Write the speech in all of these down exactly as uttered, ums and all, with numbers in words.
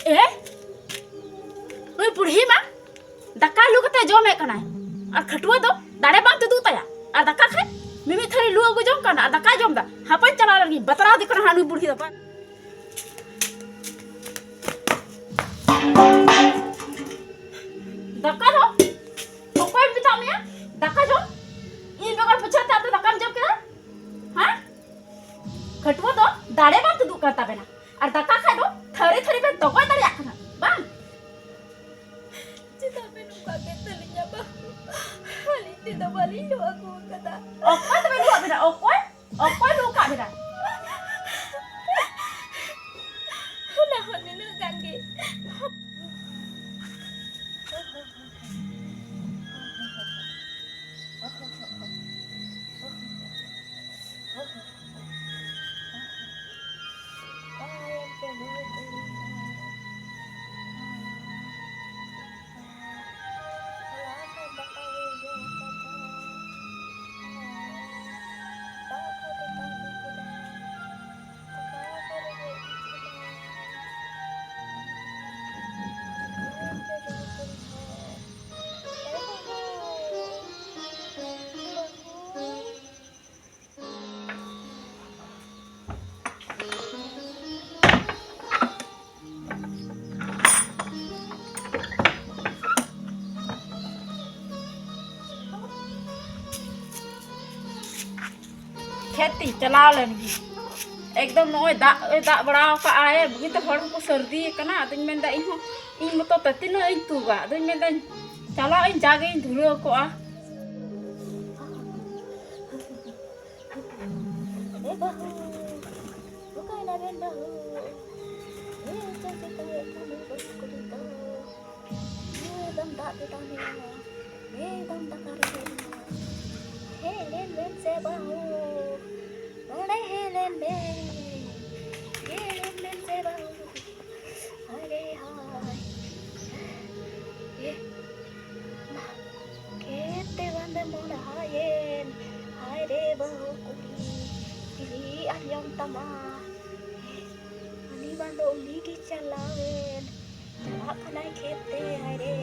ᱮ, ᱱᱩᱭ ᱵᱩᱲᱦᱤ ᱢᱟ ᱫᱟᱠᱟ ᱞᱩ ᱠᱟᱛᱮ ᱡᱚᱢᱮᱫ ᱠᱟᱱᱟᱭ, ᱟᱨ ᱠᱷᱟᱹᱴᱩᱣᱟᱹ ᱫᱚ ᱫᱟᱲᱮ ᱵᱟᱝ ᱛᱩᱫᱩᱜ ᱛᱟᱭᱟ᱾ ᱟᱨ ᱫᱟᱠᱟ ᱠᱷᱟᱡ ᱢᱤᱢᱤᱫ ᱛᱷᱟᱹᱨᱤ ᱞᱩ ᱟᱹᱜᱩ ᱡᱚᱝ ᱠᱟᱱᱟ ᱟᱨ ᱫᱟᱠᱟᱭ ᱡᱚᱢ ᱫᱟ᱾ ᱦᱟᱯᱮᱧ ᱪᱟᱞᱟᱣ ᱞᱮᱱ ᱜᱤᱧ, ᱵᱟᱛᱨᱟᱣ ᱫᱮ ᱠᱟᱱᱟ ᱦᱟᱸᱜ ᱱᱩᱭ ᱵᱩᱲᱦᱤ ᱫᱚ᱾ ᱵᱟᱝ, ᱫᱟᱠᱟ ᱫᱚ ᱚᱠᱚᱭ ᱢᱮᱛᱟᱜ ᱢᱮᱭᱟ ᱫᱟᱠᱟ ᱡᱚᱢ? ᱤᱧ ᱵᱮᱜᱚᱨ ᱯᱩᱪᱷᱟᱹ ᱛᱮ ᱟᱯᱮ ᱫᱟᱠᱟᱢ ᱡᱚᱢ ᱠᱮᱫᱟ? ᱦᱮᱸ? ᱠᱷᱟᱹᱴᱩᱣᱟᱹ ᱫᱚ ᱫᱟᱲᱮ ᱵᱟᱝ ᱛᱩᱫᱩᱜ ᱠᱟᱱ ᱛᱟᱵᱮᱱᱟ, ᱟᱨ ᱫᱟᱠᱟ ᱠᱷᱟᱡ ᱫᱚ ᱛᱷᱟᱹᱨᱤ ᱛᱷᱟᱹᱨᱤ ᱵᱮᱱ ᱛᱚᱜᱚᱡ ᱫᱟᱲᱮᱭᱟᱜ ᱠᱟᱱᱟ, ᱵᱟᱝ? ᱪᱮᱫᱟᱜ ᱵᱮᱱ ᱚᱱᱠᱟ ᱠᱮᱫ ᱛᱟᱹᱞᱤᱧᱟ ᱵᱟᱹᱦᱩ? ᱟᱹᱞᱤᱧ ᱛᱮᱫᱚ ᱵᱟᱹᱞᱤᱧ ᱞᱩ ᱟᱹᱜᱩ ᱟᱠᱟᱫᱟ᱾ ᱚᱠᱚᱭ ᱛᱚᱵᱮ ᱞᱩ ᱟᱫ ᱵᱮᱱᱟ? ᱚᱠᱚᱭ? ᱚᱠᱚᱭ ᱞᱩ ᱟᱠᱟᱫ ᱵᱮᱱᱟ? ᱚᱱᱟ ᱦᱚᱸ ᱱᱤᱱᱟᱹᱜ ᱜᱟᱱ ᱜᱮ᱾ ᱠᱷᱮᱛ ᱛᱤᱧ ᱪᱟᱞᱟᱣ ᱞᱮᱱ ᱜᱮ᱾ ᱮᱠᱫᱚᱢ ᱱᱚᱜᱼᱚᱭ ᱫᱟᱜ ᱮ ᱫᱟᱜ ᱵᱟᱲᱟ ᱟᱠᱟᱫ ᱟᱭ, ᱵᱩᱜᱤᱛᱮ ᱦᱚᱲ ᱦᱚᱸᱠᱚ ᱥᱟᱹᱨᱫᱤ ᱟᱠᱟᱱᱟ᱾ ᱟᱫᱚᱧ ᱢᱮᱱᱫᱟ, ᱤᱧ ᱦᱚᱸ, ᱤᱧ ᱢᱚᱛᱚ ᱛᱮ ᱛᱤᱱᱟᱹᱜ ᱤᱧ ᱛᱩᱜᱟ? ᱟᱫᱚᱧ ᱢᱮᱱᱫᱟ, ᱪᱟᱞᱟᱜ ᱟᱹᱧ, ᱡᱟᱜᱮᱧ ᱫᱷᱩᱨᱟᱹᱣ ᱠᱚᱜᱼᱟ᱾ ᱮ ᱵᱟᱹᱦᱩ, ᱚᱠᱟᱭ ᱱᱟᱵᱮᱱ ᱵᱟᱹᱦᱩ? ᱮ ᱪᱮᱫ ᱪᱤᱠᱟᱹᱭᱮᱫ ᱠᱟᱱ ᱵᱟᱹᱦᱩ ᱠᱩᱲᱤ ᱫᱚ? ᱮᱠᱫᱚᱢ ᱫᱟᱜ ᱛᱮᱛᱟᱝ ᱮᱱᱟ, ᱮᱠᱫᱚᱢ ᱫᱟᱠᱟ ᱨᱮᱸᱜᱮᱡ ᱮᱱᱟ᱾ ᱦᱮᱡ ᱞᱮᱱ ᱵᱮᱱ ᱥᱮ ᱵᱟᱹᱦᱩ, ᱱᱚᱰᱮ ᱦᱮᱡ ᱞᱮᱱ ᱵᱮᱱ, ᱦᱮᱡ ᱞᱮᱱ ᱵᱮᱱ ᱥᱮ ᱵᱟᱹᱦᱩ᱾ ᱦᱟᱭ ᱨᱮ ᱦᱟᱭ, ᱮ ᱢᱟ, ᱠᱷᱮᱛ ᱛᱮ ᱵᱟᱝ ᱫᱚ ᱢᱚᱦᱰᱟᱭᱮᱱ᱾ ᱦᱟᱭ ᱨᱮ ᱵᱟᱹᱦᱩ ᱠᱩᱲᱤ, ᱪᱤᱞᱤ ᱟᱸᱡᱚᱢ ᱛᱟᱢᱟ? ᱩᱱᱤ ᱢᱟ ᱫᱚ ᱩᱱᱤ ᱜᱮ ᱪᱟᱞᱟᱣᱮᱱ, ᱪᱟᱞᱟᱜ ᱠᱟᱱᱟᱭ ᱠᱷᱮᱛ ᱛᱮ᱾ ᱦᱟᱭ ᱨᱮ,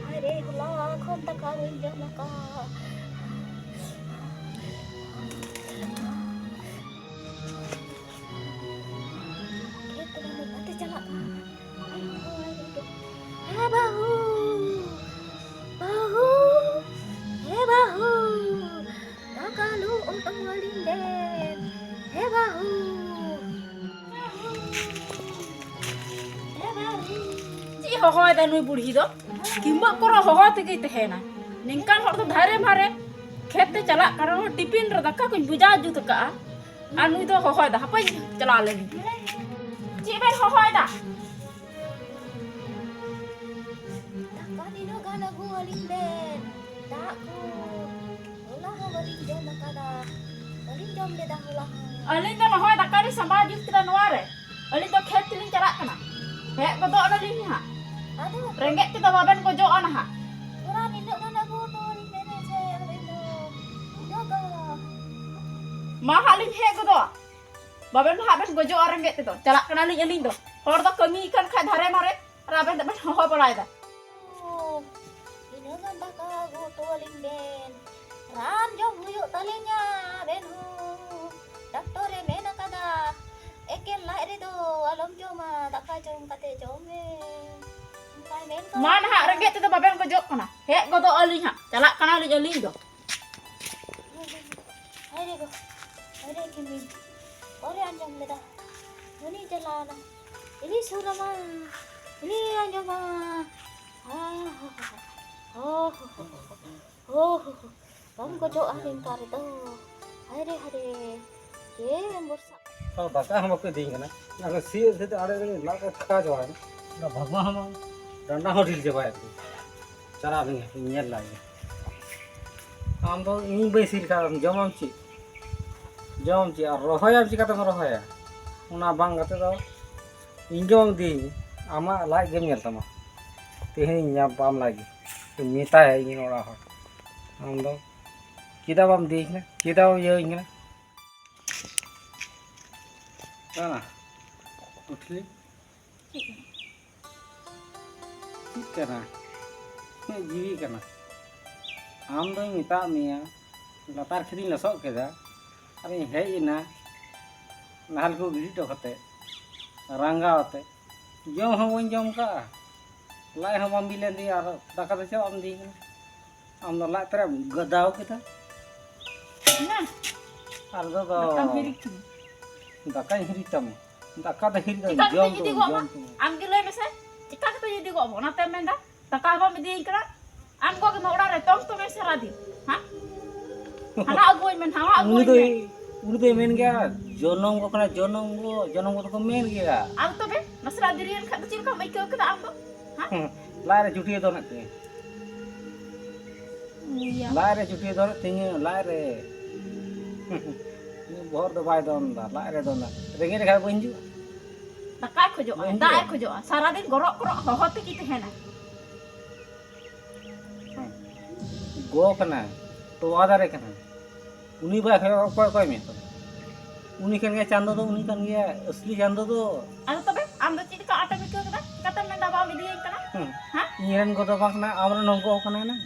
ᱦᱟᱭ ᱨᱮ, ᱦᱚᱞᱟ ᱠᱷᱚᱱ ᱫᱟᱠᱟ ᱵᱟᱹᱧ ᱡᱚᱢ ᱟᱠᱟᱫ᱾ ᱠᱷᱮᱛ ᱨᱮ ᱱᱚᱝᱠᱟᱛᱮ ᱪᱟᱞᱟᱜ ᱠᱟᱱᱟ᱾ ᱦᱮ ᱵᱟᱹᱦᱩ, ᱵᱟᱹᱦᱩ, ᱦᱮ ᱵᱟᱹᱦᱩ, ᱫᱟᱠᱟ ᱞᱩ ᱚᱴᱚ ᱟᱹᱞᱤᱧ ᱵᱮᱱ᱾ ᱦᱮ ᱵᱟᱹᱦᱩ, ᱦᱮ ᱵᱟᱹᱦᱩ᱾ ᱪᱮᱫ ᱦᱚᱦᱚᱭᱮᱫᱟ ᱱᱩᱭ ᱵᱩᱲᱦᱤ ᱫᱚ? ᱠᱤᱢᱵᱟ ᱠᱚᱨᱮ ᱦᱚᱦᱚ ᱛᱮᱜᱮᱭ ᱛᱟᱦᱮᱱᱟ᱾ ᱱᱤᱝᱠᱟᱱ ᱦᱚᱲ ᱫᱚ ᱫᱷᱟᱨᱮ ᱢᱟᱨᱮ ᱠᱷᱮᱛ ᱛᱮ ᱪᱟᱞᱟᱜ ᱠᱟᱱᱟ, ᱴᱤᱯᱤᱱ ᱨᱮ ᱫᱟᱠᱟ ᱠᱚᱧ ᱵᱩᱡᱟ ᱡᱩᱛ ᱟᱠᱟᱜᱼᱟ, ᱟᱨ ᱱᱩᱭ ᱫᱚ ᱦᱚᱦᱚᱭᱮᱫᱟ, ᱦᱟᱯᱮᱧ ᱪᱟᱞᱟᱣ ᱞᱮᱱ ᱜᱮ᱾ ᱪᱮᱫ ᱵᱮᱱ ᱦᱚᱦᱚᱭᱮᱫᱟ? ᱫᱟᱠᱟ ᱛᱤᱱᱟᱹᱜ ᱜᱟᱱ ᱟᱹᱜᱩ ᱟᱹᱞᱤᱧ ᱵᱮᱱ, ᱫᱟᱜ ᱠᱚ᱾ ᱦᱚᱞᱟ ᱦᱚᱸ ᱵᱟᱹᱞᱤᱧ ᱡᱚᱢ ᱟᱠᱟᱫᱟ, ᱵᱟᱹᱞᱤᱧ ᱡᱚᱢ ᱞᱮᱫᱟ ᱦᱚᱞᱟ ᱦᱚᱸ᱾ ᱟᱹᱞᱤᱧ ᱫᱚ ᱱᱚᱜᱼᱚᱭ ᱫᱟᱠᱟ ᱞᱤᱧ ᱥᱟᱢᱵᱟᱣ ᱡᱩᱛ ᱠᱮᱫᱟ ᱱᱚᱣᱟ ᱨᱮ᱾ ᱟᱹᱞᱤᱧ ᱫᱚ ᱠᱷᱮᱛ ᱛᱮᱞᱤᱧ ᱪᱟᱞᱟᱜ ᱠᱟᱱᱟ, ᱦᱮᱡ ᱜᱚᱫᱚᱜ ᱟᱹᱞᱤᱧ ᱦᱟᱸᱜ᱾ ᱟᱫᱚ ᱨᱮᱸᱜᱮᱡ ᱛᱮᱫᱚ ᱵᱟᱵᱮᱱ ᱜᱚᱡᱚᱜᱼᱟ ᱱᱟᱦᱟᱜ᱾ ᱛᱷᱚᱲᱟ ᱱᱤᱱᱟᱹᱜ ᱜᱟᱱ ᱟᱹᱜᱩ ᱦᱚᱴᱚ ᱟᱹᱞᱤᱧ ᱵᱮᱱ ᱥᱮ, ᱟᱹᱞᱤᱧ ᱫᱚ ᱩᱱᱟᱹᱜ ᱫᱚ᱾ ᱢᱟ ᱦᱟᱸᱜ ᱞᱤᱧ ᱦᱮᱡ ᱜᱚᱫᱚᱜᱼᱟ, ᱵᱟᱵᱮᱱ ᱦᱟᱸᱜ ᱵᱮᱱ ᱜᱚᱡᱚᱜᱼᱟ ᱨᱮᱸᱜᱮᱡ ᱛᱮᱫᱚ᱾ ᱪᱟᱞᱟᱜ ᱠᱟᱱᱟᱞᱤᱧ ᱟᱹᱞᱤᱧ ᱫᱚ, ᱦᱚᱲ ᱫᱚ ᱠᱟᱹᱢᱤ ᱠᱟᱱ ᱠᱷᱟᱡ ᱫᱷᱟᱨᱮ ᱢᱟᱨᱮ, ᱟᱨ ᱟᱵᱮᱱ ᱫᱚᱵᱮᱱ ᱦᱚᱦᱚ ᱵᱟᱲᱟᱭᱮᱫᱟ᱾ ᱳ, ᱤᱱᱟᱹ ᱜᱟᱱ ᱫᱟᱠᱟ ᱟᱹᱜᱩ ᱦᱚᱴᱚ ᱟᱹᱞᱤᱧ ᱵᱮᱱ, ᱨᱟᱱ ᱡᱚᱢ ᱦᱩᱭᱩᱜ ᱛᱟᱹᱞᱤᱧᱟ᱾ ᱟᱵᱮᱱ ᱦᱚᱸ ᱰᱟᱠᱛᱚᱨ ᱮ ᱢᱮᱱ ᱟᱠᱟᱫᱟ, ᱮᱠᱮᱱ ᱞᱟᱡ ᱨᱮᱫᱚ ᱟᱞᱚᱢ ᱡᱚᱢᱟ, ᱫᱟᱠᱟ ᱡᱚᱢ ᱠᱟᱛᱮ ᱡᱚᱢ ᱢᱮ, ᱚᱱᱠᱟᱭ ᱢᱮᱱ ᱠᱟᱫᱟ᱾ ᱢᱟ ᱱᱟᱦᱟᱜ, ᱨᱮᱸᱜᱮᱡ ᱛᱮᱫᱚ ᱵᱟᱵᱮᱱ ᱜᱚᱡᱚᱜ ᱠᱟᱱᱟ, ᱦᱮᱡ ᱜᱚᱫᱚᱜ ᱟᱹᱞᱤᱧ ᱦᱟᱸᱜ, ᱪᱟᱞᱟᱜ ᱠᱟᱱᱟᱞᱤᱧ ᱟᱹᱞᱤᱧ ᱫᱚ᱾ ᱦᱟᱭ ᱨᱮ ᱜᱚ, ᱦᱟᱭ ᱨᱮ ᱠᱤᱢᱤᱱ, ᱚᱠᱟᱨᱮ ᱟᱸᱡᱚᱢ ᱞᱮᱫᱟ? ᱩᱱᱤ ᱪᱟᱞᱟᱣᱱᱟ᱾ ᱤᱞᱤ ᱥᱩᱨ ᱟᱢᱟ, ᱤᱞᱤ ᱟᱸᱡᱚᱢᱟ᱾ ᱦᱟ, ᱦᱟ, ᱦᱟ, ᱦᱟ᱾ ᱦᱚ, ᱦᱚ, ᱦᱚ, ᱦᱚ᱾ ᱵᱟᱢ ᱜᱚᱡᱚᱜᱼᱟ ᱱᱤᱝᱠᱟ ᱨᱮᱫᱚ᱾ ᱦᱟᱭ ᱨᱮ, ᱦᱟᱭ ᱨᱮ᱾ ᱪᱮᱫ ᱮᱢ ᱵᱚᱨᱥᱟ? ᱟᱨ ᱫᱟᱠᱟ ᱦᱚᱸ ᱵᱟᱠᱚ ᱤᱫᱤᱧ ᱠᱟᱱᱟ᱾ ᱚᱱᱟ ᱠᱚ ᱥᱤᱭᱳᱜ ᱥᱤᱭᱳᱜ ᱛᱮ ᱟᱲᱮ ᱨᱮᱜᱮ ᱞᱟᱡ ᱠᱚ ᱛᱷᱟᱠᱟᱣ ᱪᱟᱵᱟᱭᱮᱱᱟ᱾ ᱚᱱᱟ ᱵᱷᱟᱜᱽᱣᱟ ᱦᱚᱸ ᱵᱟᱝ᱾ ᱰᱟᱸᱰᱟ ᱦᱚᱸ ᱰᱷᱤᱞ ᱪᱟᱵᱟᱭᱮᱱ ᱛᱤᱧᱟ᱾ ᱪᱟᱞᱟᱜ ᱟᱹᱞᱤᱧ ᱦᱟᱯᱮ ᱧᱮᱞ ᱞᱟᱜᱮ᱾ ᱟᱢ ᱫᱚ ᱤᱧ ᱵᱟᱹᱧ ᱥᱤ ᱞᱮᱠᱷᱟᱱ ᱡᱚᱢᱟᱢ ᱪᱮᱫ? ᱡᱚᱢᱟᱢ ᱪᱮᱫ? ᱟᱨ ᱨᱚᱦᱚᱭᱟᱢ ᱪᱤᱠᱟᱹᱛᱮᱢ ᱨᱚᱦᱚᱭᱟ? ᱚᱱᱟ ᱵᱟᱝ ᱠᱟᱛᱮ ᱫᱚ ᱤᱧ ᱡᱚᱢ ᱤᱫᱤᱭᱤᱧ, ᱟᱢᱟᱜ ᱞᱟᱡ ᱜᱮᱢ ᱧᱮᱞ ᱛᱟᱢᱟ᱾ ᱛᱮᱦᱮᱧ ᱧᱟᱢ ᱵᱟᱢ ᱞᱟᱡ ᱜᱮ᱾ ᱢᱮᱛᱟᱭᱟ ᱤᱧ ᱚᱲᱟᱜ ᱦᱚᱲ, ᱟᱢ ᱫᱚ ᱪᱮᱫᱟᱜ ᱵᱟᱢ ᱤᱫᱤᱭᱤᱧ ᱠᱟᱱᱟ? ᱪᱮᱫᱟᱜ ᱵᱟᱢ ᱤᱭᱟᱹᱣᱟᱹᱧ ᱠᱟᱱᱟ? ᱠᱟᱱᱟ᱾ ᱯᱩᱛᱷᱞᱤ ᱪᱮᱫ ᱠᱟᱱᱟ? ᱪᱮᱫ ᱠᱟᱱᱟ? ᱦᱮᱸ, ᱡᱤᱣᱤ ᱠᱟᱱᱟ᱾ ᱟᱢ ᱫᱚᱧ ᱢᱮᱛᱟᱫ ᱢᱮᱭᱟ, ᱞᱟᱛᱟᱨ ᱠᱷᱮᱛᱤᱧ ᱞᱚᱥᱚᱫ ᱠᱮᱫᱟ, ᱟᱨᱤᱧ ᱦᱮᱡ ᱮᱱᱟ ᱱᱟᱦᱮᱞ ᱠᱚ ᱜᱤᱰᱤ ᱦᱚᱴᱚ ᱠᱟᱛᱮ, ᱨᱟᱸᱜᱟᱣ ᱟᱛᱮ᱾ ᱡᱚᱢ ᱦᱚᱸ ᱵᱟᱹᱧ ᱡᱚᱢ ᱠᱟᱜᱼᱟ, ᱞᱟᱡ ᱦᱚᱸ ᱵᱟᱝ ᱵᱤ ᱞᱮᱱ ᱛᱤᱧᱟ, ᱟᱨ ᱫᱟᱠᱟ ᱫᱚ ᱪᱮᱫᱟᱜ ᱵᱟᱢ ᱤᱫᱤᱭ ᱠᱟᱱᱟ? ᱟᱢ ᱫᱚ ᱞᱟᱡ ᱯᱮᱨᱮᱡ ᱜᱟᱫᱟᱣ ᱠᱮᱫᱟ᱾ ᱦᱮᱸ᱾ ᱟᱨ ᱫᱚ ᱫᱚ ᱫᱟᱠᱟᱢ ᱦᱤᱨᱤᱡ ᱠᱤᱧᱟ᱾ ᱫᱟᱠᱟᱧ ᱦᱤᱨᱤᱡ ᱛᱟᱢᱟ᱾ ᱫᱟᱠᱟ ᱫᱚ ᱦᱤᱨᱤᱡ ᱛᱟᱢᱟ, ᱪᱤᱠᱟ ᱠᱟᱛᱮ ᱡᱚᱢ ᱤᱫᱤ ᱛᱟᱢᱟ, ᱜᱚᱜ ᱟᱢᱟ? ᱡᱚᱢ ᱛᱟᱢᱟ᱾ ᱟᱢ ᱜᱮ ᱞᱟᱹᱭ ᱢᱮᱥᱮ, ᱪᱤᱠᱟ ᱠᱟᱛᱮ ᱤᱫᱤ ᱜᱚᱜ ᱟᱢᱟ? ᱚᱱᱟᱛᱮᱢ ᱢᱮᱱᱫᱟ ᱫᱟᱠᱟ ᱦᱚᱸ ᱵᱟᱢ ᱤᱫᱤᱭᱟᱹᱧ ᱠᱟᱱᱟ᱾ ᱟᱢ ᱜᱚᱜ ᱜᱮᱢᱟ ᱚᱲᱟᱜ ᱨᱮ ᱛᱚᱝ ᱛᱚᱝ ᱮᱢ ᱥᱟᱨᱟ ᱫᱤᱱ, ᱦᱮᱸ? ᱦᱟᱱᱟ ᱟᱹᱜᱩᱣᱟᱹᱧ ᱢᱮ, ᱱᱟᱣᱟ ᱩᱱᱤ ᱟᱹᱜᱩᱣᱟᱹᱧ ᱫᱚᱭ, ᱢᱮ᱾ ᱩᱱᱤ ᱫᱚᱭ ᱢᱮᱱ ᱜᱮᱭᱟ, "ᱡᱚᱱᱚᱢ ᱜᱚ ᱠᱟᱱᱟ, ᱡᱚᱱᱚᱢ ᱜᱚ, ᱡᱚᱱᱚᱢ ᱜᱚ" ᱫᱚᱠᱚ ᱢᱮᱱ ᱜᱮᱭᱟ᱾ ᱟᱫᱚ ᱛᱚᱵᱮ ᱱᱟᱥᱮᱱᱟᱜ ᱫᱮᱨᱤᱭᱮᱱ ᱠᱷᱟᱱ ᱫᱚ ᱪᱮᱫ ᱞᱮᱠᱟᱢ ᱟᱹᱭᱠᱟᱹᱣ ᱠᱮᱫᱟ ᱟᱢ ᱫᱚ, ᱦᱮᱸ? ᱦᱩᱸ, ᱞᱟᱡ ᱨᱮ ᱪᱩᱴᱭᱟᱹ ᱫᱚᱱᱮᱫ ᱛᱤᱧᱟᱹ᱾ ᱤᱭᱟ᱾ ᱞᱟᱡ ᱨᱮ ᱪᱩᱴᱭᱟᱹ ᱫᱚᱱᱮᱫ ᱛᱤᱧᱟᱹ, ᱞᱟᱡ ᱨᱮ᱾ ᱵᱚᱦᱚᱜ ᱫᱚ ᱵᱟᱭ ᱫᱚᱱ ᱮᱫᱟ, ᱞᱟᱡ ᱨᱮ ᱫᱚᱱ ᱮᱫᱟ᱾ ᱨᱮᱸᱜᱮᱡ ᱞᱮᱠᱷᱟᱱ ᱵᱟᱹᱧ ᱦᱤᱡᱩᱜᱼᱟ? ᱫᱟᱠᱟᱭ ᱠᱷᱚᱡᱚᱜᱼᱟ, ᱵᱟᱹᱧ ᱫᱟᱜ ᱮ ᱦᱤᱡᱩᱜᱼᱟ᱾ ᱠᱷᱚᱡᱚᱜᱼᱟ, ᱥᱟᱨᱟᱫᱤᱱ ᱜᱚᱨᱚᱜ ᱜᱚᱨᱚᱜ ᱦᱚᱦᱚ ᱛᱮᱜᱮ ᱛᱟᱦᱮᱱᱟ᱾ ᱦᱮᱸ᱾ ᱜᱚ ᱠᱟᱱᱟᱭ, ᱛᱚᱣᱟ ᱫᱟᱨᱮ ᱠᱟᱱᱟᱭ᱾ ᱩᱱᱤ ᱵᱟᱭ ᱠᱷᱚᱡᱚᱜ, ᱚᱠᱚᱭ, ᱚᱠᱚᱭ ᱢᱮᱛᱟᱢ? ᱩᱱᱤ ᱠᱟᱱ ᱜᱮᱭᱟ ᱪᱟᱸᱫᱚ ᱫᱚ, ᱩᱱᱤ ᱠᱟᱱ ᱜᱮᱭᱟ ᱟᱹᱥᱞᱤ ᱪᱟᱸᱫᱚ ᱫᱚ᱾ ᱟᱫᱚ ᱛᱚᱵᱮ ᱟᱢ ᱫᱚ ᱪᱮᱫ ᱞᱮᱠᱟ ᱟᱸᱴᱮᱢ ᱟᱹᱭᱠᱟᱹᱣ ᱠᱮᱫᱟ? ᱪᱤᱠᱟᱛᱮᱢ ᱢᱮᱱᱫᱟ ᱵᱟᱢ ᱤᱫᱤᱭᱟᱹᱧ ᱠᱟᱱᱟ? ᱦᱮᱸ᱾ ᱦᱮᱸ? ᱤᱧ ᱨᱮᱱ ᱜᱚ ᱫᱚ ᱵᱟᱝ ᱠᱟᱱᱟᱭ, ᱟᱢ ᱨᱮᱱ ᱜᱚ ᱠᱟᱱᱟᱭ ᱱᱟ᱾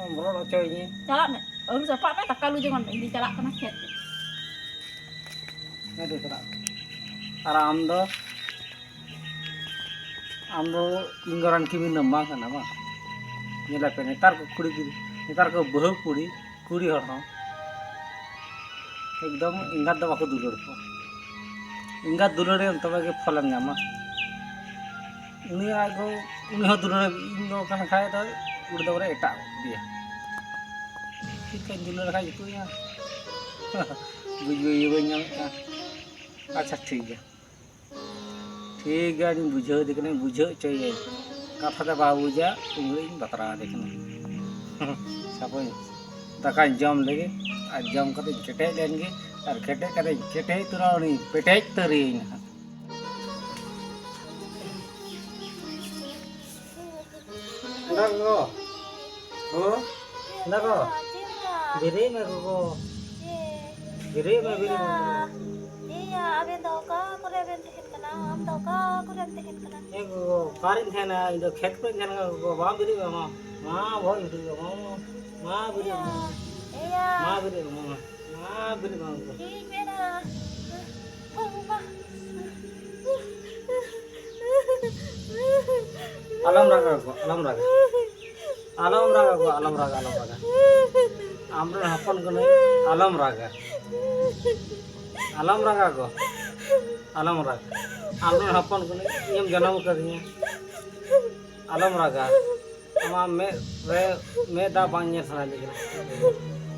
ᱟᱢ ᱨᱚᱲ ᱦᱚᱪᱚᱭᱤᱧᱟᱹ᱾ ᱪᱟᱞᱟᱜ ᱢᱮ, ᱟᱹᱨᱩ ᱥᱟᱯᱷᱟᱜ ᱢᱮ, ᱫᱟᱠᱟ ᱞᱩ ᱡᱚᱝ ᱢᱮ, ᱤᱧ ᱫᱚᱧ ᱪᱟᱞᱟᱜ ᱠᱟᱱᱟ ᱠᱷᱮᱛ ᱛᱮ᱾ ᱦᱮᱸ, ᱫᱩ ᱪᱟᱞᱟᱜ ᱢᱮ᱾ ᱟᱨ ᱟᱢ ᱫᱚ, ᱟᱢ ᱫᱚ ᱤᱧ ᱜᱚ ᱨᱮᱱ ᱠᱤᱢᱤᱱ ᱫᱚᱢ ᱵᱟᱝ ᱠᱟᱱᱟ ᱵᱟᱝ? ᱧᱮᱞ ᱟᱯᱮ, ᱱᱮᱛᱟᱨ ᱠᱚ ᱠᱩᱲᱤ ᱜᱤᱫᱽᱨᱟᱹ, ᱱᱮᱛᱟᱨ ᱠᱚ ᱵᱟᱹᱦᱩ ᱠᱩᱲᱤ, ᱠᱩᱲᱤ ᱦᱚᱲ ᱦᱚᱸ ᱮᱠᱫᱚᱢ ᱮᱸᱜᱟᱛ ᱫᱚ ᱵᱟᱠᱚ ᱫᱩᱞᱟᱹᱲ ᱠᱚᱣᱟ᱾ ᱮᱸᱜᱟᱛ ᱫᱩᱞᱟᱹᱲᱮᱢ ᱛᱚᱵᱮ ᱜᱮ ᱯᱷᱚᱞᱮᱢ ᱧᱟᱢᱟ᱾ ᱩᱱᱤ ᱟᱡ ᱜᱚ, ᱩᱱᱤ ᱦᱚᱸ ᱫᱩᱞᱟᱹᱲ, ᱤᱧ ᱜᱚ ᱠᱟᱱ ᱠᱷᱟᱡ ᱫᱚ ᱩᱱᱤ ᱫᱚ ᱵᱚᱞᱮ ᱮᱴᱟᱜ ᱜᱮᱭᱟ᱾ ᱪᱮᱫ ᱠᱟᱧ ᱫᱩᱞᱟᱹᱲ ᱞᱮᱠᱷᱟᱡ ᱡᱩᱛᱩᱜ ᱤᱧᱟ? ᱵᱩᱡᱽ ᱵᱟᱹᱧ ᱧᱟᱢᱮᱫ ᱠᱟᱱᱟ᱾ ᱟᱪᱪᱷᱟ, ᱴᱷᱤᱠ ᱜᱮᱭᱟ᱾ ᱴᱷᱤᱠ ᱜᱮᱭᱟ, ᱤᱧ ᱵᱩᱡᱷᱟᱹᱣ ᱮᱫᱮ ᱠᱟᱹᱱᱟᱹᱧ, ᱵᱩᱡᱷᱟᱹᱣ ᱦᱚᱪᱚᱭᱮᱭᱟᱹᱧ᱾ ᱠᱟᱛᱷᱟ ᱛᱮ ᱵᱟᱭ ᱵᱩᱡᱟ, ᱩᱱ ᱜᱷᱟᱹᱲᱤᱡ ᱤᱧ ᱵᱟᱛᱨᱟᱣ ᱮᱫᱮ ᱠᱟᱹᱱᱟᱹᱧ᱾ ᱥᱟᱯᱳᱡ ᱫᱟᱠᱟᱧ ᱡᱚᱢ ᱞᱮᱜᱮ, ᱟᱨ ᱡᱚᱢ ᱠᱟᱛᱮᱧ ᱠᱮᱴᱮᱡ ᱞᱮᱱ ᱜᱮ, ᱟᱨ ᱠᱮᱴᱮᱡ ᱠᱟᱛᱮᱧ ᱠᱮᱴᱮᱡ ᱩᱛᱟᱹᱨᱟ, ᱩᱱᱤᱧ ᱯᱮᱴᱮᱡ ᱩᱛᱟᱹᱨᱤᱭᱟᱹᱧ ᱱᱟᱦᱟᱜ᱾ ᱫᱟ ᱜᱚ᱾ ᱦᱚᱸ? ᱫᱟ ᱜᱚ᱾ ᱵᱮᱨᱮᱫ ᱢᱮ ᱜᱚᱜᱚ᱾ ᱵᱮᱨᱮᱫ ᱢᱮ, ᱵᱮᱨᱮᱫ ᱢᱮ᱾ ᱟᱵᱮᱱ ᱫᱚ ᱚᱠᱟ ᱠᱚᱨᱮ ᱵᱮᱱ ᱛᱟᱦᱮᱱ ᱠᱟᱱᱟ? ᱟᱢ ᱫᱚ ᱚᱠᱟ ᱠᱚᱨᱮᱢ ᱛᱟᱦᱮᱱ ᱠᱟᱱᱟ? ᱦᱮᱸ ᱜᱚᱜᱚ, ᱚᱠᱟᱨᱤᱧ ᱛᱟᱦᱮᱱᱟ? ᱤᱧ ᱫᱚ ᱠᱷᱮᱛ ᱠᱚᱨᱮᱧ ᱛᱟᱦᱮᱱ ᱠᱟᱱᱟ ᱜᱚᱜᱚ᱾ ᱢᱟ ᱵᱮᱨᱮᱫ ᱢᱮ, ᱢᱟ, ᱢᱟ ᱵᱚᱦᱚᱜ ᱤᱧ ᱦᱟᱹᱥᱩᱭᱮᱫ ᱠᱟᱱᱟ, ᱢᱟ, ᱢᱟ ᱵᱮᱨᱮᱫ ᱢᱮ, ᱮᱭᱟ, ᱢᱟ ᱵᱮᱨᱮᱫ ᱢᱮ, ᱢᱟ, ᱢᱟ ᱵᱮᱨᱮᱫ ᱢᱮ ᱜᱚᱜᱚ᱾ ᱪᱮᱫ ᱤᱧ ᱢᱮᱱᱟ? ᱵᱟᱵᱟ᱾ ᱟᱞᱚᱢ ᱨᱟᱜᱟ ᱜᱚ, ᱟᱞᱚᱢ ᱨᱟᱜᱟ᱾ ᱟᱞᱚᱢ ᱨᱟᱜᱟ ᱜᱚ, ᱟᱞᱚᱢ ᱨᱟᱜᱟ, ᱟᱞᱚᱢ ᱨᱟᱜᱟ᱾ ᱟᱢᱨᱮᱱ ᱦᱚᱯᱚᱱ ᱠᱟᱹᱱᱟᱹᱧ, ᱟᱞᱚᱢ ᱨᱟᱜᱟ᱾ ᱟᱞᱚᱢ ᱨᱟᱜᱟ ᱜᱚ, ᱟᱞᱚᱢ ᱨᱟᱜᱟ᱾ ᱟᱢᱨᱮᱱ ᱦᱚᱯᱚᱱ ᱠᱟᱹᱱᱟᱹᱧ, ᱤᱧᱮᱢ ᱡᱟᱱᱟᱢ ᱟᱠᱟᱫᱤᱧᱟ᱾ ᱟᱞᱚᱢ ᱨᱟᱜᱟ᱾ ᱟᱢᱟᱜ ᱢᱮᱫ ᱨᱮ, ᱢᱮᱫ ᱫᱟᱜ ᱵᱟᱝ ᱧᱮᱞ ᱥᱟᱱᱟᱭᱮᱫ ᱠᱟᱱᱟ᱾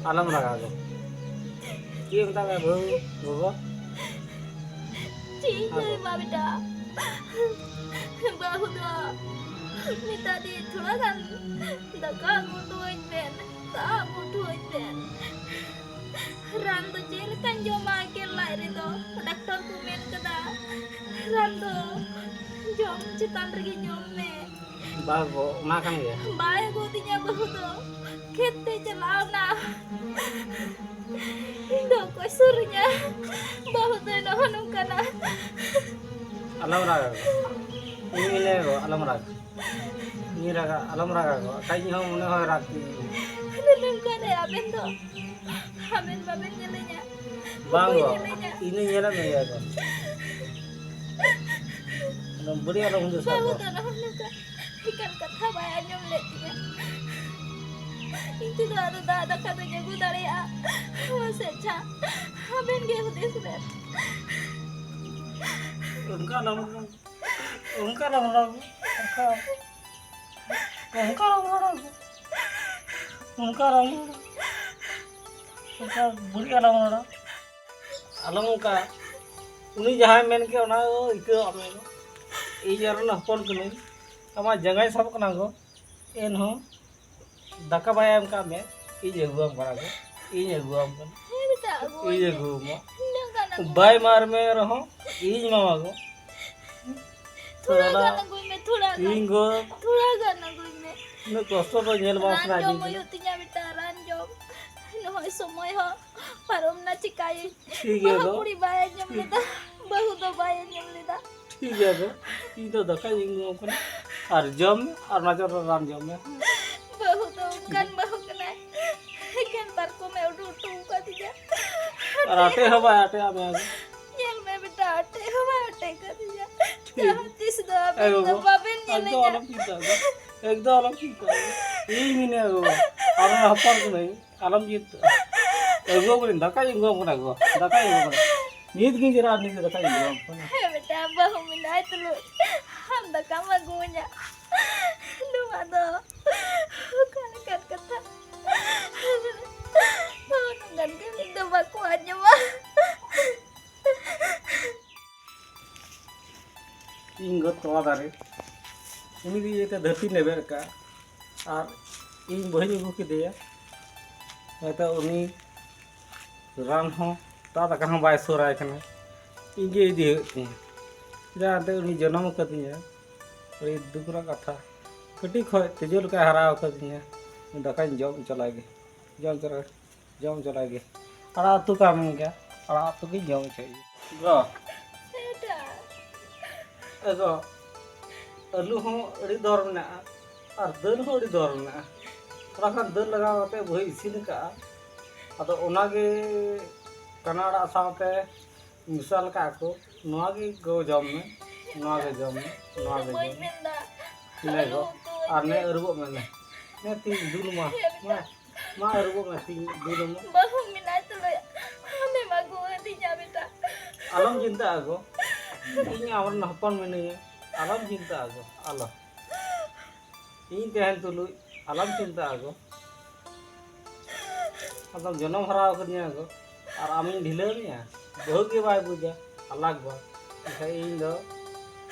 ᱟᱞᱚᱢ ᱨᱟᱜᱟ ᱜᱚ᱾ ᱪᱮᱫ ᱮᱢ ᱢᱮᱛᱟᱜ ᱢᱮᱭᱟ ᱵᱟᱹᱦᱩ, ᱜᱚᱜᱚ? ᱪᱮᱫ ᱤᱧ ᱞᱟᱹᱭ ᱟᱢᱟ ᱵᱮᱴᱟ? ᱵᱟᱹᱦᱩ ᱫᱚ ᱢᱮᱛᱟ ᱫᱤᱭᱟᱹᱧ ᱛᱷᱚᱲᱟ ᱜᱟᱱ ᱫᱟᱠᱟ ᱟᱹᱜᱩ ᱦᱚᱴᱚᱣᱟᱹᱧ ᱵᱮᱱ, ᱫᱟᱜ ᱟᱹᱜᱩ ᱦᱚᱴᱚᱣᱟᱹᱧ ᱵᱮᱱ᱾ ᱨᱟᱱ ᱫᱚ ᱪᱮᱫ ᱞᱮᱠᱟᱧ ᱡᱚᱢᱟ ᱮᱠᱮᱱ ᱞᱟᱡ ᱨᱮᱫᱚ? ᱰᱟᱠᱛᱚᱨ ᱠᱚ ᱢᱮᱱ ᱠᱟᱫᱟ ᱨᱟᱱ ᱫᱚ ᱡᱚᱢ ᱪᱮᱛᱟᱱ ᱨᱮᱜᱮ ᱡᱚᱢ ᱢᱮ᱾ ᱵᱟᱥ ᱜᱚ, ᱚᱱᱟ ᱠᱟᱱ ᱜᱮᱭᱟ᱾ ᱵᱟᱭ ᱟᱹᱜᱩ ᱫᱤᱧᱟ ᱵᱟᱹᱦᱩ ᱫᱚ, ᱠᱷᱮᱛ ᱛᱮ ᱪᱟᱞᱟᱣ ᱱᱟ᱾ ᱤᱧ ᱫᱚ ᱚᱠᱚᱭ ᱥᱩᱨᱤᱧᱟ? ᱵᱟᱹᱦᱩ ᱫᱚᱭ ᱱᱚᱜᱼᱚ ᱱᱚᱝᱠᱟᱱᱟ᱾ ᱟᱞᱚᱢ ᱨᱟᱜᱟ ᱜᱚ᱾ ᱤᱧ ᱢᱮᱱᱟᱹᱧ ᱜᱚ, ᱟᱞᱚᱢ ᱨᱟᱜᱟ᱾ ᱤᱧ ᱨᱟᱜᱟ, ᱟᱞᱚᱢ ᱨᱟᱜᱟ ᱜᱚ᱾ ᱵᱟᱠᱷᱟᱡ ᱤᱧ ᱦᱚᱸ ᱢᱚᱱᱮ ᱦᱚᱸᱭ ᱨᱟᱜᱽ ᱛᱤᱧ᱾ ᱟᱫᱚ ᱱᱚᱝᱠᱟ ᱨᱮ ᱟᱵᱮᱱ ᱫᱚ, ᱟᱵᱮᱱ ᱵᱟᱵᱮᱱ ᱧᱮᱞᱮᱧᱟ᱾ ᱵᱟᱝ ᱚᱠᱚᱭ ᱜᱚ, ᱧᱮᱞᱮᱧᱟ? ᱤᱧ ᱫᱚᱧ ᱧᱮᱞᱮᱫ ᱢᱮᱭᱟ ᱜᱚ᱾ ᱟᱫᱚ ᱵᱟᱹᱲᱤᱡ ᱟᱞᱚᱢ ᱦᱩᱫᱤᱥᱟ ᱵᱟᱹᱦᱩ ᱜᱚ᱾ ᱫᱚ ᱱᱚᱜᱼᱚ ᱱᱚᱝᱠᱟ ᱮᱠᱟᱞ ᱠᱟᱛᱷᱟ ᱵᱟᱭ ᱟᱸᱡᱚᱢ ᱞᱮᱫ ᱛᱤᱧᱟ᱾ ᱤᱧ ᱛᱮᱫᱚ ᱟᱫᱚ ᱫᱟᱜ ᱫᱟᱠᱟ ᱫᱚᱧ ᱟᱹᱜᱩ ᱫᱟᱲᱮᱭᱟᱜᱼᱟ᱾ ᱢᱟᱥᱮ ᱟᱪᱪᱷᱟ, ᱟᱵᱮᱱ ᱜᱮ ᱦᱩᱫᱤᱥ ᱵᱮᱱ᱾ ᱚᱱᱠᱟ ᱟᱞᱚᱢ ᱨᱚᱲ, ᱚᱱᱠᱟ ᱟᱞᱚᱢ ᱨᱚᱲ, ᱚᱱᱠᱟ, ᱚᱱᱠᱟ ᱟᱞᱚᱢ ᱨᱚᱲ, ᱚᱱᱠᱟ ᱟᱞᱚᱢ ᱨᱚᱲ, ᱚᱱᱠᱟ ᱵᱟᱹᱲᱤᱡ ᱟᱞᱚᱢ ᱨᱚᱲ, ᱟᱞᱚᱢ ᱚᱱᱠᱟ᱾ ᱩᱱᱤ ᱡᱟᱦᱟᱸᱭ ᱢᱮᱱ ᱠᱮᱫ ᱚᱱᱟ ᱫᱚ ᱤᱠᱟᱹᱣᱟᱜ ᱢᱮ᱾ ᱤᱧ ᱟᱨ ᱦᱚᱯᱚᱱ ᱠᱟᱹᱱᱟᱹᱧ, ᱟᱢᱟᱜ ᱡᱟᱸᱜᱟᱧ ᱥᱟᱵ ᱠᱟᱱᱟ ᱜᱚ, ᱮᱱᱦᱚᱸ ᱫᱟᱠᱟ ᱵᱟᱭ ᱮᱢ ᱠᱟᱜ ᱢᱮ, ᱤᱧ ᱟᱹᱜᱩᱣᱟᱢ ᱠᱟᱱᱟ ᱜᱚ, ᱤᱧ ᱟᱹᱜᱩᱣᱟᱢ ᱠᱟᱱᱟ, ᱦᱮᱸ ᱵᱮᱴᱟ, ᱟᱹᱜᱩᱣᱟᱹᱧ ᱤᱧ ᱢᱮ᱾ ᱟᱹᱜᱩᱣᱟᱢᱟ᱾ ᱩᱱᱟᱹᱜ ᱜᱟᱱ ᱟᱹᱜᱩ ᱵᱟᱭ ᱢᱮ᱾ ᱮᱢᱟᱣ ᱢᱮ ᱨᱮᱦᱚᱸ ᱤᱧ ᱮᱢᱟᱢᱟ ᱜᱚ᱾ ᱛᱷᱚᱲᱟ ᱛᱷᱚᱲᱟ ᱜᱟᱱ ᱟᱹᱜᱩᱭ ᱢᱮ, ᱛᱷᱚᱲᱟ ᱜᱟᱱ᱾ ᱤᱧ ᱜᱚ᱾ ᱛᱷᱚᱲᱟ ᱜᱟᱱ ᱟᱹᱜᱩᱭ ᱢᱮ᱾ ᱩᱱᱟᱹᱜ ᱠᱚᱥᱴᱚ ᱫᱚ ᱧᱮᱞ ᱵᱟᱝ ᱨᱟᱱ ᱥᱟᱱᱟᱭᱤᱫᱤᱧ ᱡᱚᱢ ᱠᱟᱱᱟ᱾ ᱦᱩᱭᱩᱜ ᱛᱤᱧᱟ ᱵᱮᱴᱟ, ᱨᱟᱱ ᱡᱚᱢ᱾ ᱱᱚᱜᱼᱚᱭ ᱥᱚᱢᱚᱭ ᱦᱚᱸ ᱯᱟᱨᱚᱢ ᱱᱟ, ᱪᱤᱠᱟᱹᱭᱟᱹᱧ? ᱴᱷᱤᱠ ᱜᱮᱭᱟ ᱵᱟᱹᱦᱩ ᱫᱚ᱾ ᱠᱩᱲᱤ ᱵᱟᱭ ᱟᱸᱡᱚᱢ ᱞᱮᱫᱟ, ᱵᱟᱹᱦᱩ ᱫᱚ ᱵᱟᱭ ᱟᱸᱡᱚᱢ ᱞᱮᱫᱟ᱾ ᱴᱷᱤᱠ ᱜᱮᱭᱟ ᱫᱚ, ᱤᱧ ᱫᱚ ᱫᱟᱠᱟᱧ ᱤᱧ ᱜᱚᱜ ᱠᱟᱱᱟ᱾ ᱟᱨ ᱡᱚᱢ ᱢᱮ, ᱟᱨ ᱚᱱᱟ ᱪᱚᱞ ᱨᱟᱱ ᱡᱚᱢ ᱢᱮ᱾ ᱵᱟᱹᱦᱩ ᱫᱚ ᱚᱱᱠᱟᱱ ᱵᱟᱹᱦᱩ ᱠᱟᱱᱟᱭ, ᱮᱠᱮᱱ ᱯᱟᱨᱠᱚᱢᱮ ᱩᱰᱩ ᱦᱚᱴᱚ ᱟᱠᱟᱫᱤᱧᱟ᱾ ᱟᱨ ᱟᱴᱮ ᱦᱚᱸ ᱵᱟᱭ ᱟᱴᱮ ᱟᱢᱮ᱾ ᱧᱮᱞ ᱢᱮ ᱵᱮᱴᱟ, ᱟᱴᱮ ᱦᱚᱸ ᱵᱟᱭ ᱟᱴᱮ ᱟᱠᱟᱫᱤᱧᱟ᱾ ᱴᱷᱤᱠ᱾ ᱡᱟᱦᱟᱸ ᱛᱤᱥ ᱫᱚ ᱟᱵᱮᱱ ᱫᱚ ᱵᱟᱵᱮᱱ ᱧᱮᱞᱮᱧᱟ᱾ ᱮᱠᱫᱚᱢ ᱟᱞᱚᱢ ᱪᱤᱱᱛᱟᱹᱜᱼᱟ, ᱮᱠᱫᱚᱢ ᱟᱞᱚᱢ ᱪᱤᱱᱛᱟᱹᱜᱼᱟ᱾ ᱤᱧ ᱢᱮᱱᱟᱹᱧᱟ ᱜᱚᱜᱚ, ᱟᱢ ᱦᱚᱯᱚᱱ ᱠᱟᱹᱱᱟᱹᱧ, ᱟᱞᱚᱢ ᱪᱤᱱᱛᱟᱹᱜᱼᱟ᱾ ᱮ ᱜᱚᱜᱚ, ᱫᱟᱠᱟᱧ ᱟᱹᱜᱩᱣᱟᱢ ᱠᱟᱱᱟ ᱜᱚᱜᱚ, ᱫᱟᱠᱟᱧ ᱟᱹᱜᱩᱣᱟᱢ ᱠᱟᱱᱟ᱾ ᱱᱤᱛ ᱜᱤᱧ ᱪᱟᱞᱟᱜᱼᱟ, ᱱᱤᱛ ᱜᱮ ᱫᱟᱠᱟᱧ ᱟᱹᱜᱩᱣᱟᱢ ᱠᱟᱱᱟ᱾ ᱦᱮᱸ ᱵᱮᱴᱟ, ᱵᱟᱹᱦᱩ ᱢᱮᱱᱟᱭ ᱛᱩᱞᱩᱡ ᱟᱢ ᱫᱟᱠᱟᱢ ᱟᱹᱜᱩᱣᱟᱹᱧᱟ᱾ ᱱᱚᱣᱟ ᱫᱚ ᱚᱠᱟ ᱞᱮᱠᱟᱱ ᱠᱟᱛᱷᱟ? ᱱᱚᱝᱠᱟᱱ ᱠᱟᱹᱢᱤ ᱫᱚ ᱵᱟᱠᱚ ᱟᱸᱡᱚᱢᱟ᱾ ᱤᱧ ᱜᱚ ᱛᱚᱣᱟ ᱫᱟᱨᱮ, ᱩᱱᱤ ᱫᱚ ᱤᱭᱟᱹᱛᱮ ᱫᱷᱟᱹᱨᱛᱤᱧ ᱞᱮᱵᱮᱫ ᱟᱠᱟᱫᱼᱟ, ᱟᱨ ᱤᱧ ᱵᱟᱹᱦᱩᱧ ᱟᱹᱜᱩ ᱠᱮᱫᱮᱭᱟ᱾ ᱦᱚᱭᱛᱳ ᱩᱱᱤ ᱨᱟᱱ ᱦᱚᱸ, ᱫᱟᱜ ᱫᱟᱠᱟ ᱦᱚᱸ ᱵᱟᱭ ᱥᱩᱨᱟᱭ ᱠᱟᱱᱟ, ᱤᱧ ᱜᱮ ᱤᱫᱤ ᱦᱩᱭᱩᱜ ᱛᱤᱧᱟᱹ᱾ ᱡᱟ ᱮᱱᱛᱮ ᱩᱱᱤ ᱡᱚᱱᱚᱢ ᱟᱠᱟᱫᱤᱧᱟ, ᱟᱹᱰᱤ ᱫᱩᱠ ᱨᱮᱱᱟᱜ ᱠᱟᱛᱷᱟ᱾ ᱠᱟᱹᱴᱤᱡ ᱠᱷᱚᱱ ᱛᱤᱡᱩ ᱞᱮᱠᱟᱭ ᱦᱟᱨᱟ ᱟᱠᱟᱫᱤᱧᱟ, ᱫᱟᱠᱟᱧ ᱡᱚᱢ ᱦᱚᱪᱚ ᱞᱟᱭ ᱜᱮ, ᱡᱚᱢ ᱦᱚᱪᱚ ᱞᱟᱭ ᱜᱮ᱾ ᱡᱚᱢ ᱦᱚᱪᱚ ᱞᱟᱭ ᱜᱮ᱾ ᱟᱲᱟᱜ ᱩᱛᱩ ᱠᱟᱹᱢᱤ ᱜᱮ, ᱟᱲᱟᱜ ᱩᱛᱩ ᱜᱤᱧ ᱡᱚᱢ ᱦᱚᱪᱚᱭᱮᱭᱟ᱾ ᱜᱚ᱾ ᱮᱴᱟᱜ᱾ ᱮ ᱜᱚ, ᱟᱹᱞᱩ ᱦᱚᱸ ᱟᱹᱰᱤ ᱫᱚᱨ ᱢᱮᱱᱟᱜᱼᱟ ᱟᱨ ᱫᱟᱹᱞ ᱦᱚᱸ ᱟᱹᱰᱤ ᱫᱚᱨ ᱢᱮᱱᱟᱜᱼᱟ᱾ ᱛᱷᱚᱲᱟ ᱜᱟᱱ ᱫᱟᱹᱞ ᱞᱟᱜᱟᱣ ᱠᱟᱛᱮ ᱵᱟᱹᱦᱩᱭ ᱤᱥᱤᱱ ᱟᱠᱟᱫᱼᱟ᱾ ᱟᱫᱚ ᱚᱱᱟᱜᱮ ᱠᱟᱱᱟ ᱟᱲᱟᱜ ᱥᱟᱶᱛᱮ ᱢᱮᱥᱟᱞ ᱠᱟᱜᱼᱟ ᱠᱚ᱾ ᱱᱚᱣᱟ ᱜᱮ ᱜᱚ ᱡᱚᱢ ᱢᱮ, ᱱᱚᱣᱟ ᱜᱮ ᱡᱚᱢ ᱢᱮ, ᱱᱚᱣᱟ ᱜᱮ ᱵᱟᱹᱧ ᱡᱚᱢ ᱢᱮ᱾ ᱢᱮᱱᱫᱟ᱾ ᱱᱮ ᱟᱹᱞᱩ ᱜᱚ, ᱩᱛᱩ ᱟᱨ ᱱᱮ ᱟᱹᱞᱩ᱾ ᱟᱹᱨᱩᱵᱚᱜ ᱢᱮ ᱱᱮ᱾ ᱱᱮ ᱛᱤᱧ ᱫᱩᱞ ᱟᱢᱟ᱾ ᱦᱮᱸ, ᱢᱟ, ᱵᱮᱴᱟ᱾ ᱢᱟ ᱟᱹᱨᱩᱵᱚᱜ ᱢᱮ, ᱛᱤᱧ ᱫᱩᱞ ᱟᱢᱟ᱾ ᱵᱟᱹᱦᱩ ᱢᱮᱱᱟᱭ ᱛᱩᱞᱩᱡ ᱟᱢᱮᱢ ᱟᱹᱜᱩ ᱟᱹᱫᱤᱧᱟ, ᱵᱮᱴᱟ᱾ ᱟᱞᱚᱢ ᱪᱤᱱᱛᱟᱹᱜᱼᱟ ᱜᱚ, ᱤᱧ ᱟᱢᱨᱮᱱ ᱦᱚᱯᱚᱱ ᱢᱤᱱᱟᱹᱧᱟ, ᱟᱞᱚᱢ ᱪᱤᱱᱛᱟᱹᱜᱼᱟ ᱜᱚ, ᱟᱞᱚ᱾ ᱤᱧ ᱛᱟᱦᱮᱱ ᱛᱩᱞᱩᱡ ᱟᱞᱚᱢ ᱪᱤᱱᱛᱟᱹᱜᱼᱟ ᱜᱚ᱾ ᱟᱫᱚᱢ ᱡᱚᱱᱚᱢ ᱦᱟᱨᱟ ᱟᱠᱟᱫᱤᱧᱟ ᱜᱚ, ᱟᱨ ᱟᱢᱤᱧ ᱰᱷᱤᱞᱟᱹᱣ ᱢᱮᱭᱟ? ᱵᱟᱹᱦᱩ ᱜᱮ ᱵᱟᱭ ᱵᱩᱡᱟ, ᱟᱞᱟᱜᱽ ᱵᱟᱨ᱾ ᱮᱱᱠᱷᱟᱱ ᱤᱧ ᱫᱚ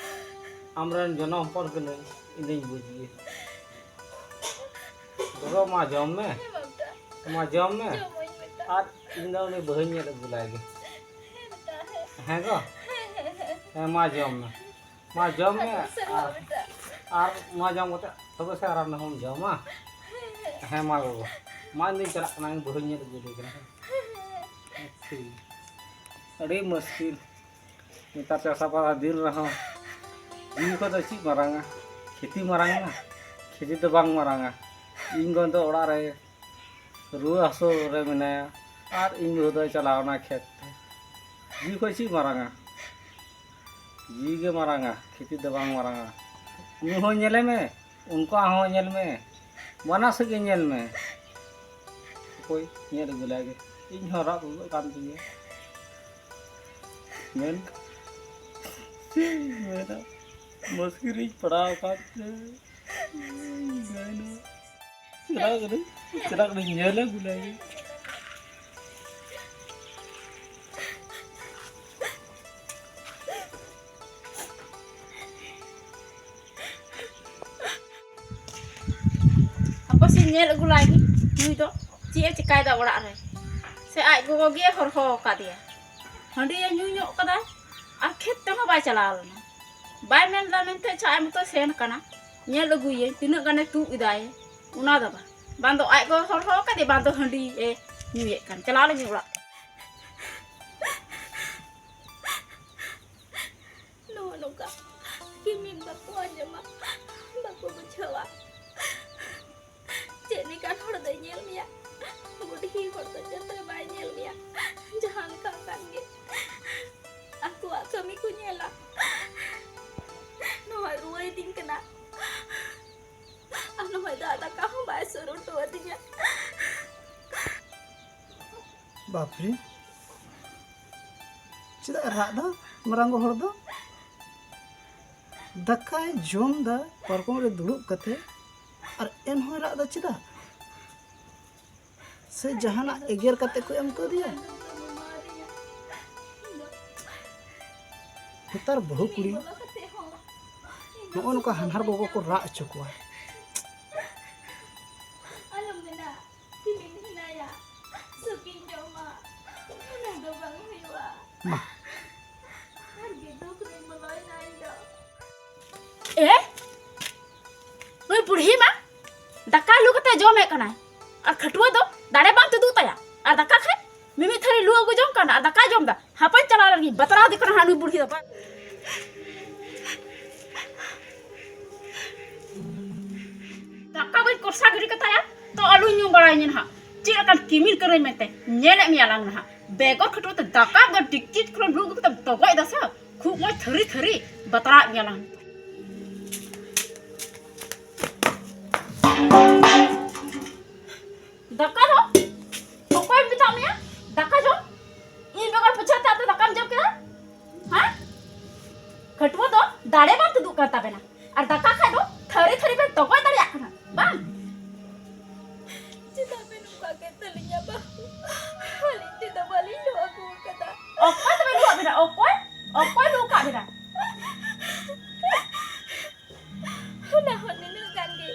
ᱟᱢᱨᱮᱱ ᱡᱚᱱᱚᱢ ᱦᱚᱯᱚᱱ ᱠᱟᱹᱱᱟᱹᱧ, ᱤᱧ ᱫᱚᱧ ᱵᱩᱡᱽ ᱜᱮᱭᱟ᱾ ᱜᱚᱜᱚ, ᱢᱟ ᱡᱚᱢ ᱢᱮ᱾ ᱦᱮᱸ, ᱵᱟᱵᱩᱴᱟ᱾ ᱢᱟ ᱡᱚᱢ ᱢᱮ᱾ ᱡᱚᱢᱟᱹᱧ ᱵᱮᱴᱟ᱾ ᱟᱨ ᱤᱧ ᱫᱚ ᱩᱱᱤ ᱵᱟᱹᱦᱩᱧ ᱧᱮᱞ ᱟᱹᱜᱩ ᱞᱟᱭ ᱜᱮ᱾ ᱦᱮᱸ ᱵᱮᱴᱟ, ᱦᱮᱸ᱾ ᱦᱮᱸ ᱜᱚ? ᱦᱮᱸ, ᱦᱮᱸ, ᱦᱮᱸ᱾ ᱦᱮᱸ, ᱢᱟ ᱡᱚᱢ ᱢᱮ᱾ ᱢᱟ ᱡᱚᱢ ᱢᱮ᱾ ᱟᱫᱚ ᱥᱮ ᱟᱨ, ᱵᱮᱴᱟ᱾ ᱟᱨ ᱢᱟ ᱡᱚᱢ ᱠᱟᱛᱮ ᱛᱚᱵᱮ ᱥᱮ ᱟᱨᱟᱢ ᱦᱚᱸᱢ ᱡᱚᱢᱟ᱾ ᱦᱮᱸ, ᱦᱮᱸ᱾ ᱦᱮᱸ, ᱢᱟ ᱜᱚᱜᱚ᱾ ᱢᱟ, ᱤᱧ ᱫᱩᱧ ᱪᱟᱞᱟᱜ ᱠᱟᱱᱟ, ᱵᱟᱹᱦᱩᱧ ᱧᱮᱞ ᱟᱹᱜᱩ ᱞᱮ ᱠᱟᱱᱟ᱾ ᱟᱹᱰᱤ ᱢᱩᱥᱠᱤᱞ᱾ ᱱᱮᱛᱟᱨ ᱪᱟᱥ ᱟᱵᱟᱫ ᱫᱤᱱ ᱨᱮᱦᱚᱸ ᱡᱤᱣᱤ ᱠᱷᱚᱱ ᱫᱚ ᱪᱮᱫ ᱢᱟᱨᱟᱝᱟ? ᱠᱷᱮᱛᱤ ᱢᱟᱨᱟᱝᱟ? ᱠᱷᱮᱛᱤ ᱫᱚ ᱵᱟᱝ ᱢᱟᱨᱟᱝᱟ᱾ ᱤᱧ ᱜᱚ ᱫᱚ ᱚᱲᱟᱜ ᱨᱮ ᱨᱩᱣᱟᱹ ᱦᱟᱹᱥᱩ ᱨᱮ ᱢᱮᱱᱟᱭᱟ, ᱟᱨ ᱤᱧ ᱵᱟᱹᱦᱩ ᱫᱚᱭ ᱪᱟᱞᱟᱣ ᱮᱱᱟ ᱠᱷᱮᱛ ᱛᱮ᱾ ᱡᱤᱣᱤ ᱠᱷᱚᱱ ᱪᱮᱫ ᱢᱟᱨᱟᱝᱟ? ᱡᱤᱣᱤ ᱜᱮ ᱢᱟᱨᱟᱝᱟ, ᱠᱷᱮᱛᱤ ᱫᱚ ᱵᱟᱝ ᱢᱟᱨᱟᱝᱟ᱾ ᱩᱱᱤ ᱦᱚᱸ ᱧᱮᱞᱮ ᱢᱮ, ᱩᱱᱠᱩᱣᱟᱜ ᱦᱚᱸ ᱧᱮᱞ ᱢᱮ, ᱵᱟᱱᱟᱨ ᱥᱮᱫ ᱜᱮ ᱧᱮᱞ ᱢᱮ᱾ ᱚᱠᱚᱭ ᱧᱮᱞ ᱟᱹᱜᱩ ᱞᱟᱭ ᱜᱮ? ᱤᱧ ᱦᱚᱸ ᱨᱟᱜ ᱛᱩᱫᱩᱜ ᱠᱟᱱ ᱛᱤᱧᱟᱹ᱾ ᱢᱮᱱ ᱢᱮᱱᱟ, ᱢᱩᱥᱠᱤᱞ ᱨᱤᱧ ᱯᱟᱲᱟᱣ ᱟᱠᱟᱱ ᱛᱮ᱾ ᱢᱮᱱᱟ, ᱪᱟᱞᱟᱜ ᱠᱟᱹᱱᱟᱹᱧ, ᱪᱟᱞᱟᱜ ᱠᱟᱹᱱᱟᱹᱧ, ᱧᱮᱞ ᱟᱹᱜᱩ ᱞᱟᱭ ᱜᱮ᱾ ᱦᱟᱯᱮ ᱥᱮ ᱧᱮᱞ ᱟᱹᱜᱩ ᱞᱟᱭ ᱜᱮ, ᱱᱩᱭ ᱫᱚ ᱪᱮᱫ ᱮ ᱪᱮᱠᱟᱭᱮᱫᱟ ᱚᱲᱟᱜ ᱨᱮ? ᱥᱮ ᱟᱡ ᱜᱚᱜᱚ ᱜᱮ ᱦᱚᱨᱦᱚ ᱟᱠᱟᱫᱮᱭᱟ? ᱦᱟᱺᱰᱤ ᱮ ᱧᱩ ᱧᱚᱜ ᱠᱟᱫᱟᱭ ᱟᱨ ᱠᱷᱮᱛ ᱛᱮᱦᱚᱸ ᱵᱟᱭ ᱪᱟᱞᱟᱣ ᱞᱮᱱᱟ᱾ ᱵᱟᱭ ᱢᱮᱱ ᱮᱫᱟ ᱢᱮᱱᱛᱮ ᱪᱷᱟ ᱟᱡ ᱢᱚᱛᱚ ᱥᱮᱱ ᱟᱠᱟᱱᱟ, ᱧᱮᱞ ᱟᱹᱜᱩᱭᱟᱹᱧ ᱛᱤᱱᱟᱹᱜ ᱜᱟᱱᱮ ᱛᱩᱫ ᱮᱫᱟᱭ, ᱚᱱᱟ ᱫᱚ ᱵᱟᱝ᱾ ᱵᱟᱝ ᱫᱚ ᱟᱡ ᱜᱚ ᱦᱚᱨᱦᱚ ᱟᱠᱟᱫᱮ, ᱵᱟᱝ ᱫᱚ ᱦᱟᱺᱰᱤ ᱮ ᱧᱩᱭᱮᱫ ᱠᱟᱱ᱾ ᱪᱟᱞᱟᱣ ᱞᱮᱱ ᱜᱮ ᱚᱲᱟᱜ᱾ ᱱᱚᱜᱼᱚ ᱱᱚᱝᱠᱟ ᱠᱤᱢᱤᱱ ᱵᱟᱠᱚ ᱟᱸᱡᱚᱢᱟ, ᱵᱟᱠᱚ ᱵᱩᱡᱷᱟᱹᱣᱟ᱾ ᱪᱮᱫ ᱞᱮᱠᱟᱱ ᱦᱚᱲ ᱫᱚᱭ ᱧᱮᱞ ᱢᱮᱭᱟ? ᱵᱩᱰᱷᱤ ᱦᱚᱲ ᱫᱚ ᱡᱚᱛᱚᱭ ᱵᱟᱭ ᱧᱮᱞ ᱢᱮᱭᱟ᱾ ᱡᱟᱦᱟᱸ ᱞᱮᱠᱟ ᱠᱟᱱ ᱜᱮ ᱟᱠᱚᱣᱟᱜ ᱠᱟᱹᱢᱤ ᱠᱚ ᱧᱮᱞᱟ᱾ ᱱᱚᱣᱟ ᱨᱩᱣᱟᱹᱭᱮᱫᱤᱧ ᱠᱟᱱᱟ᱾ ᱟᱨ ᱱᱚᱜᱼᱚᱭ ᱫᱟᱜ ᱫᱟᱠᱟ ᱦᱚᱸ ᱵᱟᱭ ᱥᱩᱨ ᱦᱚᱴᱚ ᱟᱹᱫᱤᱧᱟ᱾ ᱵᱟᱯᱨᱮ, ᱪᱮᱫᱟᱜ ᱨᱟᱜ ᱫᱟ ᱢᱟᱨᱟᱝ ᱜᱚ ᱦᱚᱲ ᱫᱚ? ᱫᱟᱠᱟᱭ ᱡᱚᱢ ᱫᱟ ᱯᱟᱨᱠᱚᱢ ᱨᱮ ᱫᱩᱲᱩᱵ ᱠᱟᱛᱮ, ᱟᱨ ᱮᱱᱦᱚᱸᱭ ᱨᱟᱜ ᱫᱟ ᱪᱮᱫᱟᱜ? ᱥᱮ ᱡᱟᱦᱟᱱᱟᱜ ᱮᱜᱮᱨ ᱠᱟᱛᱮ ᱠᱚ ᱮᱢ ᱠᱟᱣᱫᱮᱭᱟ? ᱱᱮᱛᱟᱨ ᱵᱟᱹᱦᱩ ᱠᱩᱲᱤ ᱱᱚᱜᱼᱚ ᱱᱚᱝᱠᱟ ᱦᱟᱱᱦᱟᱨ ᱜᱚᱜᱚ ᱠᱚ ᱨᱟᱜ ᱦᱚᱪᱚ ᱠᱚᱣᱟ᱾ ᱟᱞᱚᱢ ᱢᱮᱱᱟ, ᱛᱤᱦᱤᱧ ᱦᱮᱱᱟᱭᱟ, ᱥᱩᱠᱤᱧ ᱡᱚᱢᱟ, ᱚᱱᱟ ᱫᱚ ᱵᱟᱝ ᱦᱩᱭᱩᱜᱼᱟ᱾ ᱢᱟ᱾ ᱟᱨ ᱜᱮ ᱫᱩᱠ ᱨᱮᱧ ᱵᱚᱞᱚᱭᱮᱱᱟ ᱤᱧ ᱫᱚ᱾ ᱮ? ᱱᱩᱭ ᱵᱩᱲᱦᱤ ᱢᱟ ᱫᱟᱠᱟ ᱞᱩ ᱠᱟᱛᱮ ᱡᱚᱢᱮᱫ ᱠᱟᱱᱟᱭ᱾ ᱟᱨ ᱠᱷᱟᱹᱴᱩᱣᱟᱹ ᱫᱚ ᱫᱟᱲᱮ ᱵᱟᱝ ᱛᱩᱫᱩᱜ ᱛᱟᱭᱟ᱾ ᱟᱨ ᱫᱟᱠᱟ ᱠᱷᱟᱡ ᱢᱤᱢᱤᱫ ᱛᱷᱟᱹᱨᱤ ᱞᱩ ᱟᱹᱜᱩ ᱡᱚᱝ ᱠᱟᱱᱟ ᱟᱨ ᱫᱟᱠᱟᱭ ᱡᱚᱢ ᱫᱟ᱾ ᱦᱟᱯᱟᱧ ᱪᱟᱞᱟᱣ ᱞᱮᱱ ᱜᱤᱧ, ᱵᱟᱛᱨᱟᱣ ᱫᱤ ᱠᱟᱱᱟ ᱦᱟᱸᱜ ᱱᱩᱭ ᱵᱩᱲᱦᱤ ᱫᱚ᱾ ᱵᱟᱝ, ᱫᱟᱠᱟ ᱵᱟᱹᱧ ᱠᱚᱥᱟ ᱜᱤᱰᱤ ᱠᱟᱛᱟᱭᱟ ᱛᱚ ᱟᱞᱚᱧ ᱧᱩ ᱵᱟᱲᱟᱭ ᱧᱮ ᱱᱟᱦᱟᱜ᱾ ᱪᱮᱫ ᱞᱮᱠᱟᱱ ᱠᱤᱢᱤᱱ ᱠᱟᱹᱱᱟᱹᱧ ᱢᱮᱱᱛᱮ ᱧᱮᱞᱮᱫ ᱢᱮᱭᱟ ᱞᱟᱝ ᱱᱟᱦᱟᱜ᱾ ᱵᱮᱜᱚᱨ ᱠᱷᱟᱹᱴᱩᱣᱟᱹ ᱛᱮ ᱫᱟᱠᱟ ᱫᱚ ᱰᱤᱠᱪᱤ ᱠᱷᱚᱱ ᱞᱩ ᱟᱹᱜᱩ ᱠᱟᱛᱮ ᱛᱚᱜᱚᱡ ᱫᱟ ᱥᱮ᱾ ᱠᱷᱩᱵ ᱢᱚᱡᱽ ᱛᱷᱟᱹᱨᱤ ᱛᱷᱟᱹᱨᱤ ᱵᱟᱛᱨᱟᱣᱮᱫ ᱢᱮᱭᱟ ᱞᱟᱝ᱾ ᱫᱟᱠᱟ ᱫᱚ ᱚᱠᱚᱭ ᱢᱮᱛᱟᱜ ᱢᱮᱭᱟ ᱫᱟᱠᱟ ᱡᱚᱢ? ᱤᱧ ᱵᱮᱜᱚᱨ ᱯᱩᱪᱷᱟᱹᱣ ᱛᱮ ᱟᱯᱮ ᱫᱟᱠᱟᱢ ᱡᱚᱢ ᱠᱮᱫᱟ? ᱦᱮᱸ? ᱠᱷᱟᱹᱴᱩᱣᱟᱹ ᱫᱚ ᱫᱟᱲᱮ ᱵᱟᱝ ᱛᱩᱫᱩᱜ ᱠᱟᱱ ᱛᱟᱵᱮᱱᱟ᱾ ᱟᱨ ᱫᱟᱠᱟ ᱠᱷᱟᱡ ᱫᱚ ᱛᱷᱟᱹᱨᱤ ᱛᱷᱟᱹᱨᱤ ᱵᱮᱱ ᱛᱚᱜᱚᱡ ᱫᱟᱲᱮᱭᱟᱜ ᱠᱟᱱᱟ, ᱵᱟᱝ? ᱪᱮᱫᱟᱜ ᱵᱮᱱ ᱚᱱᱠᱟ ᱠᱮᱫ ᱛᱟᱹᱞᱤᱧᱟ ᱵᱟᱹᱦᱩ? ᱟᱹᱞᱤᱧ ᱛᱮᱫᱚ ᱵᱟᱹᱞᱤᱧ ᱞᱩ ᱟᱹᱜᱩ ᱟᱠᱟᱫᱟ᱾ ᱚᱠᱚᱭ ᱛᱚᱵᱮ ᱞᱩ ᱟᱫ ᱵᱮᱱᱟ? ᱚᱠᱚᱭ? ᱚᱠᱚᱭ ᱞᱩ ᱟᱠᱟᱫ ᱵᱮᱱᱟ? ᱚᱱᱟ ᱦᱚᱸ ᱱᱤᱱᱟᱹᱜ ᱜᱟᱱ ᱜᱮ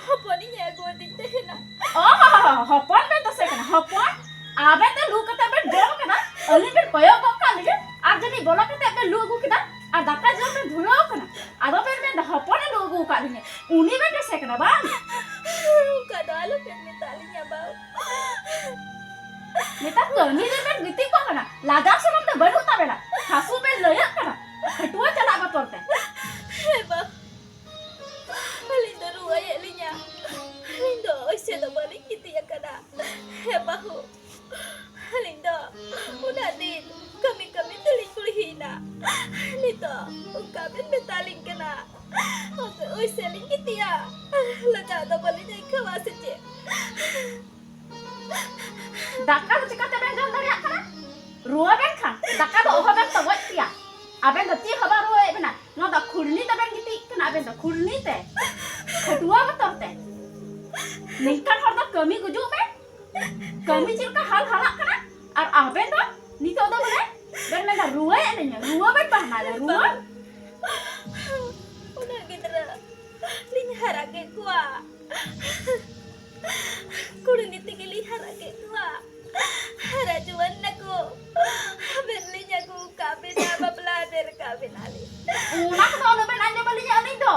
ᱦᱚᱯᱚᱱᱤᱧ ᱟᱹᱜᱩ ᱟᱹᱫᱤᱧ ᱛᱟᱦᱮᱱᱟ᱾ ᱚ ᱦᱚ ᱦᱚ, ᱦᱚᱯᱚᱱ ᱵᱮᱱ ᱫᱤᱥᱟᱹ ᱠᱟᱱᱟ, ᱦᱚᱯᱚᱱ? ᱟᱵᱮᱱ ᱫᱚ ᱞᱩ ᱠᱟᱛᱮ ᱵᱮᱱ ᱡᱚᱢ ᱠᱟᱱᱟ, ᱟᱹᱞᱤᱧ ᱵᱮᱱ ᱠᱚᱭᱚᱜ ᱜᱚᱫ ᱠᱟᱜ ᱞᱤᱧᱟ, ᱟᱨ ᱡᱟᱹᱱᱤᱡ ᱵᱚᱞᱚ ᱠᱟᱛᱮ ᱵᱮᱱ ᱞᱩ ᱟᱹᱜᱩ ᱠᱮᱫᱟ, ᱟᱨ ᱫᱟᱠᱟ ᱡᱚᱢ ᱵᱮᱱ ᱫᱷᱩᱨᱟᱹᱣ ᱠᱟᱱᱟ᱾ ᱟᱫᱚ ᱵᱮᱱ ᱢᱮᱱᱫᱟ ᱦᱚᱯᱚᱱᱮ ᱞᱩ ᱟᱹᱜᱩ ᱟᱠᱟᱫ ᱞᱤᱧᱟ, ᱩᱱᱤ ᱵᱮᱱ ᱫᱤᱥᱟᱹ ᱠᱟᱱᱟ ᱵᱟᱝ? ᱚᱱᱠᱟ ᱫᱚ ᱟᱞᱚ ᱵᱮᱱ ᱢᱮᱛᱟ ᱞᱤᱧᱟ ᱵᱟᱹᱦᱩ᱾ ᱱᱮᱛᱟᱨ ᱠᱟᱹᱢᱤ ᱨᱮ ᱵᱮᱱ ᱜᱤᱛᱤᱡ ᱠᱚᱜ ᱠᱟᱱᱟ, ᱞᱟᱡᱟᱣ ᱥᱚᱨᱚᱢ ᱫᱚ ᱵᱟᱹᱱᱩᱜ ᱛᱟᱵᱮᱱᱟ, ᱥᱟᱥᱩ ᱵᱮᱱ ᱞᱟᱹᱭᱟᱹᱜ ᱠᱟᱱᱟ, ᱠᱷᱟᱹᱴᱩᱣᱟᱹ ᱪᱟᱞᱟᱜ ᱵᱚᱛᱚᱨ ᱛᱮ᱾ ᱦᱮᱸ ᱵᱟᱹᱦᱩ, ᱟᱹᱞᱤᱧ ᱫᱚ ᱨᱩᱣᱟᱹᱭᱮᱫ ᱞᱤᱧᱟ, ᱟᱹᱞᱤᱧ ᱫᱚ ᱚᱭᱥᱮ ᱫᱚ ᱵᱟᱹᱞᱤᱧ ᱜᱤᱛᱤᱡ ᱟᱠᱟᱱᱟ᱾ ᱦᱮᱸ ᱵᱟᱹᱦᱩ, ᱟᱹᱞᱤᱧ ᱫᱚ ᱩᱱᱟᱹᱜ ᱫᱤᱱ ᱠᱟᱹᱢᱤ ᱠᱟᱹᱢᱤ ᱛᱮᱞᱤᱧ ᱵᱩᱲᱦᱤᱭᱮᱱᱟ᱾ ᱱᱤᱛᱚᱜ ᱚᱱᱠᱟ ᱵᱮᱱ ᱢᱮᱛᱟᱞᱤᱧ ᱠᱟᱱᱟ, ᱚᱭᱥᱮ ᱞᱤᱧ ᱜᱤᱛᱤᱡᱼᱟ? ᱞᱟᱡᱟᱣ ᱫᱚ ᱵᱟᱹᱞᱤᱧ ᱟᱹᱭᱠᱟᱹᱣᱟ ᱥᱮ ᱪᱮᱫ? ᱫᱟᱠᱟ ᱫᱚ ᱪᱤᱠᱟᱹᱛᱮ ᱵᱮᱱ ᱡᱚᱢ ᱫᱟᱲᱮᱭᱟᱜ ᱠᱟᱱᱟ? ᱨᱩᱣᱟᱹ ᱵᱮᱱ ᱠᱷᱟᱱ ᱫᱟᱠᱟ ᱫᱚ ᱚᱦᱚ ᱵᱮᱱ ᱛᱚᱜᱚᱡ ᱠᱮᱭᱟ᱾ ᱟᱵᱮᱱ ᱫᱚ ᱪᱮᱫ ᱦᱚᱸ ᱵᱟᱝ ᱨᱩᱣᱟᱹᱭᱮᱫ ᱵᱮᱱᱟ, ᱱᱚᱣᱟ ᱫᱚ ᱠᱷᱩᱲᱱᱤ ᱛᱮᱵᱮᱱ ᱜᱤᱛᱤᱡ ᱠᱟᱱᱟ, ᱟᱵᱮᱱ ᱫᱚ ᱠᱷᱩᱲᱱᱤ ᱛᱮ, ᱠᱷᱟᱹᱴᱩᱣᱟᱹ ᱵᱚᱛᱚᱨ ᱛᱮ᱾ ᱱᱤᱝᱠᱟᱱ ᱦᱚᱲ ᱫᱚ ᱠᱟᱹᱢᱤ ᱜᱩᱡᱩᱜ ᱵᱮᱱ, ᱠᱟᱹᱢᱤ ᱪᱮᱫ ᱞᱮᱠᱟ ᱦᱟᱞ ᱦᱟᱞᱟᱜ ᱠᱟᱱᱟ, ᱟᱨ ᱟᱵᱮᱱ ᱫᱚ ᱱᱤᱛᱚᱜ ᱫᱚ ᱵᱚᱞᱮ ᱵᱮᱱ ᱢᱮᱱᱫᱟ ᱨᱩᱣᱟᱹᱭᱮᱫ ᱞᱤᱧᱟ, ᱨᱩᱣᱟᱹ ᱵᱮᱱ ᱵᱟᱦᱱᱟᱭᱮᱫᱟ, ᱨᱩᱣᱟᱹ᱾ ᱩᱱᱟᱹᱜ ᱜᱤᱫᱽᱨᱟᱹ ᱞᱤᱧ ᱦᱟᱨᱟ ᱠᱮᱫ ᱠᱚᱣᱟ, ᱠᱩᱲᱱᱤ ᱛᱮᱜᱮ ᱞᱤᱧ ᱦᱟᱨᱟ ᱠᱮᱫ ᱠᱚᱣᱟ᱾ ᱦᱟᱨᱟ ᱡᱩᱣᱟᱹᱱ ᱱᱟᱠᱚ᱾ ᱟᱵᱮᱱ ᱞᱤᱧ ᱟᱹᱜᱩ ᱠᱟᱜ ᱵᱮᱱᱟ, ᱵᱟᱯᱞᱟ ᱟᱫᱮᱨ ᱠᱟᱜ ᱵᱮᱱᱟᱞᱤᱧ᱾ ᱚᱱᱟ ᱠᱚᱫᱚ ᱟᱞᱚᱵᱮᱱ ᱟᱸᱡᱚᱢ ᱟᱹᱞᱤᱧᱟ ᱟᱹᱞᱤᱧ ᱫᱚ᱾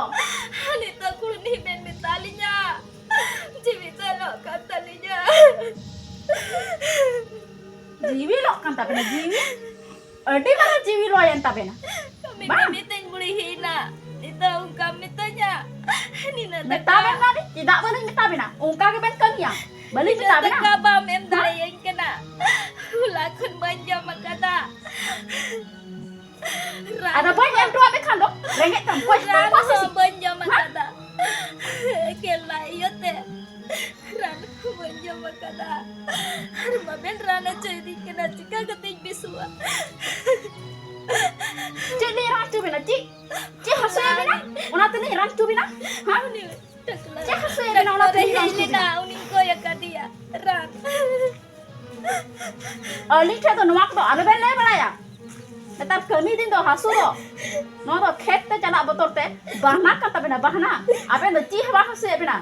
ᱱᱤᱛᱚᱜ ᱠᱩᱲᱱᱤ ᱵᱮᱱ ᱢᱮᱛᱟ ᱞᱤᱧᱟ᱾ ᱡᱤᱣᱤ ᱪᱟᱞᱟᱜ ᱠᱟᱱ ᱛᱟᱹᱞᱤᱧᱟ᱾ ᱡᱤᱣᱤ ᱞᱚᱜ ᱠᱟᱱ ᱛᱟᱵᱮᱱᱟ, ᱡᱤᱣᱤ᱾ ᱟᱹᱰᱤ ᱢᱟᱨᱟᱝ ᱡᱤᱣᱤ ᱞᱚᱭᱮᱱ ᱛᱟᱵᱮᱱᱟ᱾ ᱠᱟᱹᱢᱤ ᱵᱟᱝ᱾ ᱠᱟᱹᱢᱤ ᱛᱮᱧ ᱵᱩᱲᱦᱤᱭᱮᱱᱟ᱾ ᱱᱤᱛᱚᱜ ᱚᱱᱠᱟᱢ ᱢᱤᱛᱟᱹᱧᱟ? ᱱᱤᱱᱟᱹᱜ ᱢᱮᱛᱟ ᱴᱟᱠᱟ᱾ ᱵᱮᱱ ᱢᱟ ᱟᱹᱞᱤᱧ, ᱪᱮᱫᱟᱜ ᱵᱟᱹᱞᱤᱧ ᱢᱮᱛᱟ ᱵᱮᱱᱟ? ᱚᱱᱠᱟ ᱜᱮᱵᱮᱱ ᱠᱟᱹᱢᱤᱭᱟ᱾ ᱵᱟᱹᱞᱤᱧ ᱢᱮᱛᱟ ᱱᱤᱱᱟᱹᱜ ᱵᱮᱱᱟ᱾ ᱴᱟᱠᱟ ᱵᱟᱢ ᱮᱢ ᱦᱮᱸ? ᱫᱟᱲᱮᱭᱟᱹᱧ ᱠᱟᱱᱟ᱾ ᱦᱚᱞᱟ ᱠᱷᱚᱱ ᱵᱟᱹᱧ ᱡᱚᱢ ᱟᱠᱟᱫᱟ᱾ ᱨᱟᱱ ᱟᱫᱚ ᱵᱟᱹᱧ ᱦᱚᱸ ᱮᱢ ᱦᱚᱴᱚᱣᱟᱜ ᱢᱮ ᱠᱷᱟᱱ ᱫᱚ ᱨᱮᱸᱜᱮᱡ ᱛᱮᱢ ᱠᱚᱭ ᱨᱟᱱ ᱛᱟᱢᱟ ᱥᱮ ᱦᱚᱸ ᱪᱮᱫ? ᱵᱟᱹᱧ ᱡᱚᱢ ᱦᱮᱸ? ᱟᱠᱟᱫᱟ᱾ ᱮᱠᱮᱱ ᱞᱟᱡ ᱤᱭᱟᱹᱛᱮ ᱨᱟᱱ ᱦᱚᱸ ᱵᱟᱹᱧ ᱡᱚᱢ ᱟᱠᱟᱫᱟ᱾ ᱟᱨ ᱵᱟᱵᱮᱱ ᱨᱟᱱ ᱦᱚᱪᱚᱭᱮᱫᱤᱧ ᱠᱟᱱᱟ, ᱪᱤᱠᱟ ᱠᱟᱛᱮᱧ ᱵᱮᱥᱚᱜᱼᱟ? ᱪᱮᱫ ᱞᱤᱧ ᱨᱟᱱ ᱦᱚᱪᱚ ᱵᱮᱱᱟ? ᱪᱮᱫ, ᱪᱮᱫ ᱦᱟᱹᱥᱩᱭᱮᱫ ᱵᱮᱱᱟ? ᱚᱱᱟ ᱛᱮᱞᱤᱧ ᱨᱟᱱ ᱦᱚᱪᱚ ᱵᱮᱱᱟ? ᱦᱮᱸ? ᱩᱱᱤ ᱴᱟᱠᱞᱟ ᱪᱮᱫ ᱦᱟᱹᱥᱩᱭᱮᱫ ᱵᱮᱱᱟ? ᱚᱱᱟ ᱰᱟᱠᱛᱚᱨ ᱮ ᱛᱮᱞᱤᱧ ᱨᱟᱱ ᱦᱮᱡ ᱦᱚᱪᱚ ᱞᱮᱱᱟ, ᱵᱮᱱᱟ? ᱩᱱᱤᱧ ᱠᱚᱭ ᱟᱠᱟᱫᱮᱭᱟ ᱨᱟᱱ᱾ ᱟᱹᱞᱤᱧ ᱴᱷᱮᱱ ᱫᱚ ᱱᱚᱣᱟ ᱠᱚᱫᱚ ᱟᱞᱚᱵᱮᱱ ᱞᱟᱹᱭ ᱵᱟᱲᱟᱭᱟ᱾ ᱱᱮᱛᱟᱨ ᱠᱟᱹᱢᱤ ᱫᱤᱱ ᱫᱚ ᱦᱟᱹᱥᱩ ᱫᱚ, ᱱᱚᱣᱟ ᱫᱚ ᱠᱷᱮᱛ ᱛᱮ ᱪᱟᱞᱟᱜ ᱵᱚᱛᱚᱨ ᱛᱮ ᱵᱟᱦᱱᱟ ᱠᱟᱱ ᱛᱟᱵᱮᱱᱟ, ᱵᱟᱦᱱᱟ᱾ ᱟᱵᱮᱱ ᱫᱚ ᱪᱮᱫ ᱦᱚᱸ ᱵᱟᱝ ᱦᱟᱹᱥᱩᱭᱮᱫ ᱵᱮᱱᱟ᱾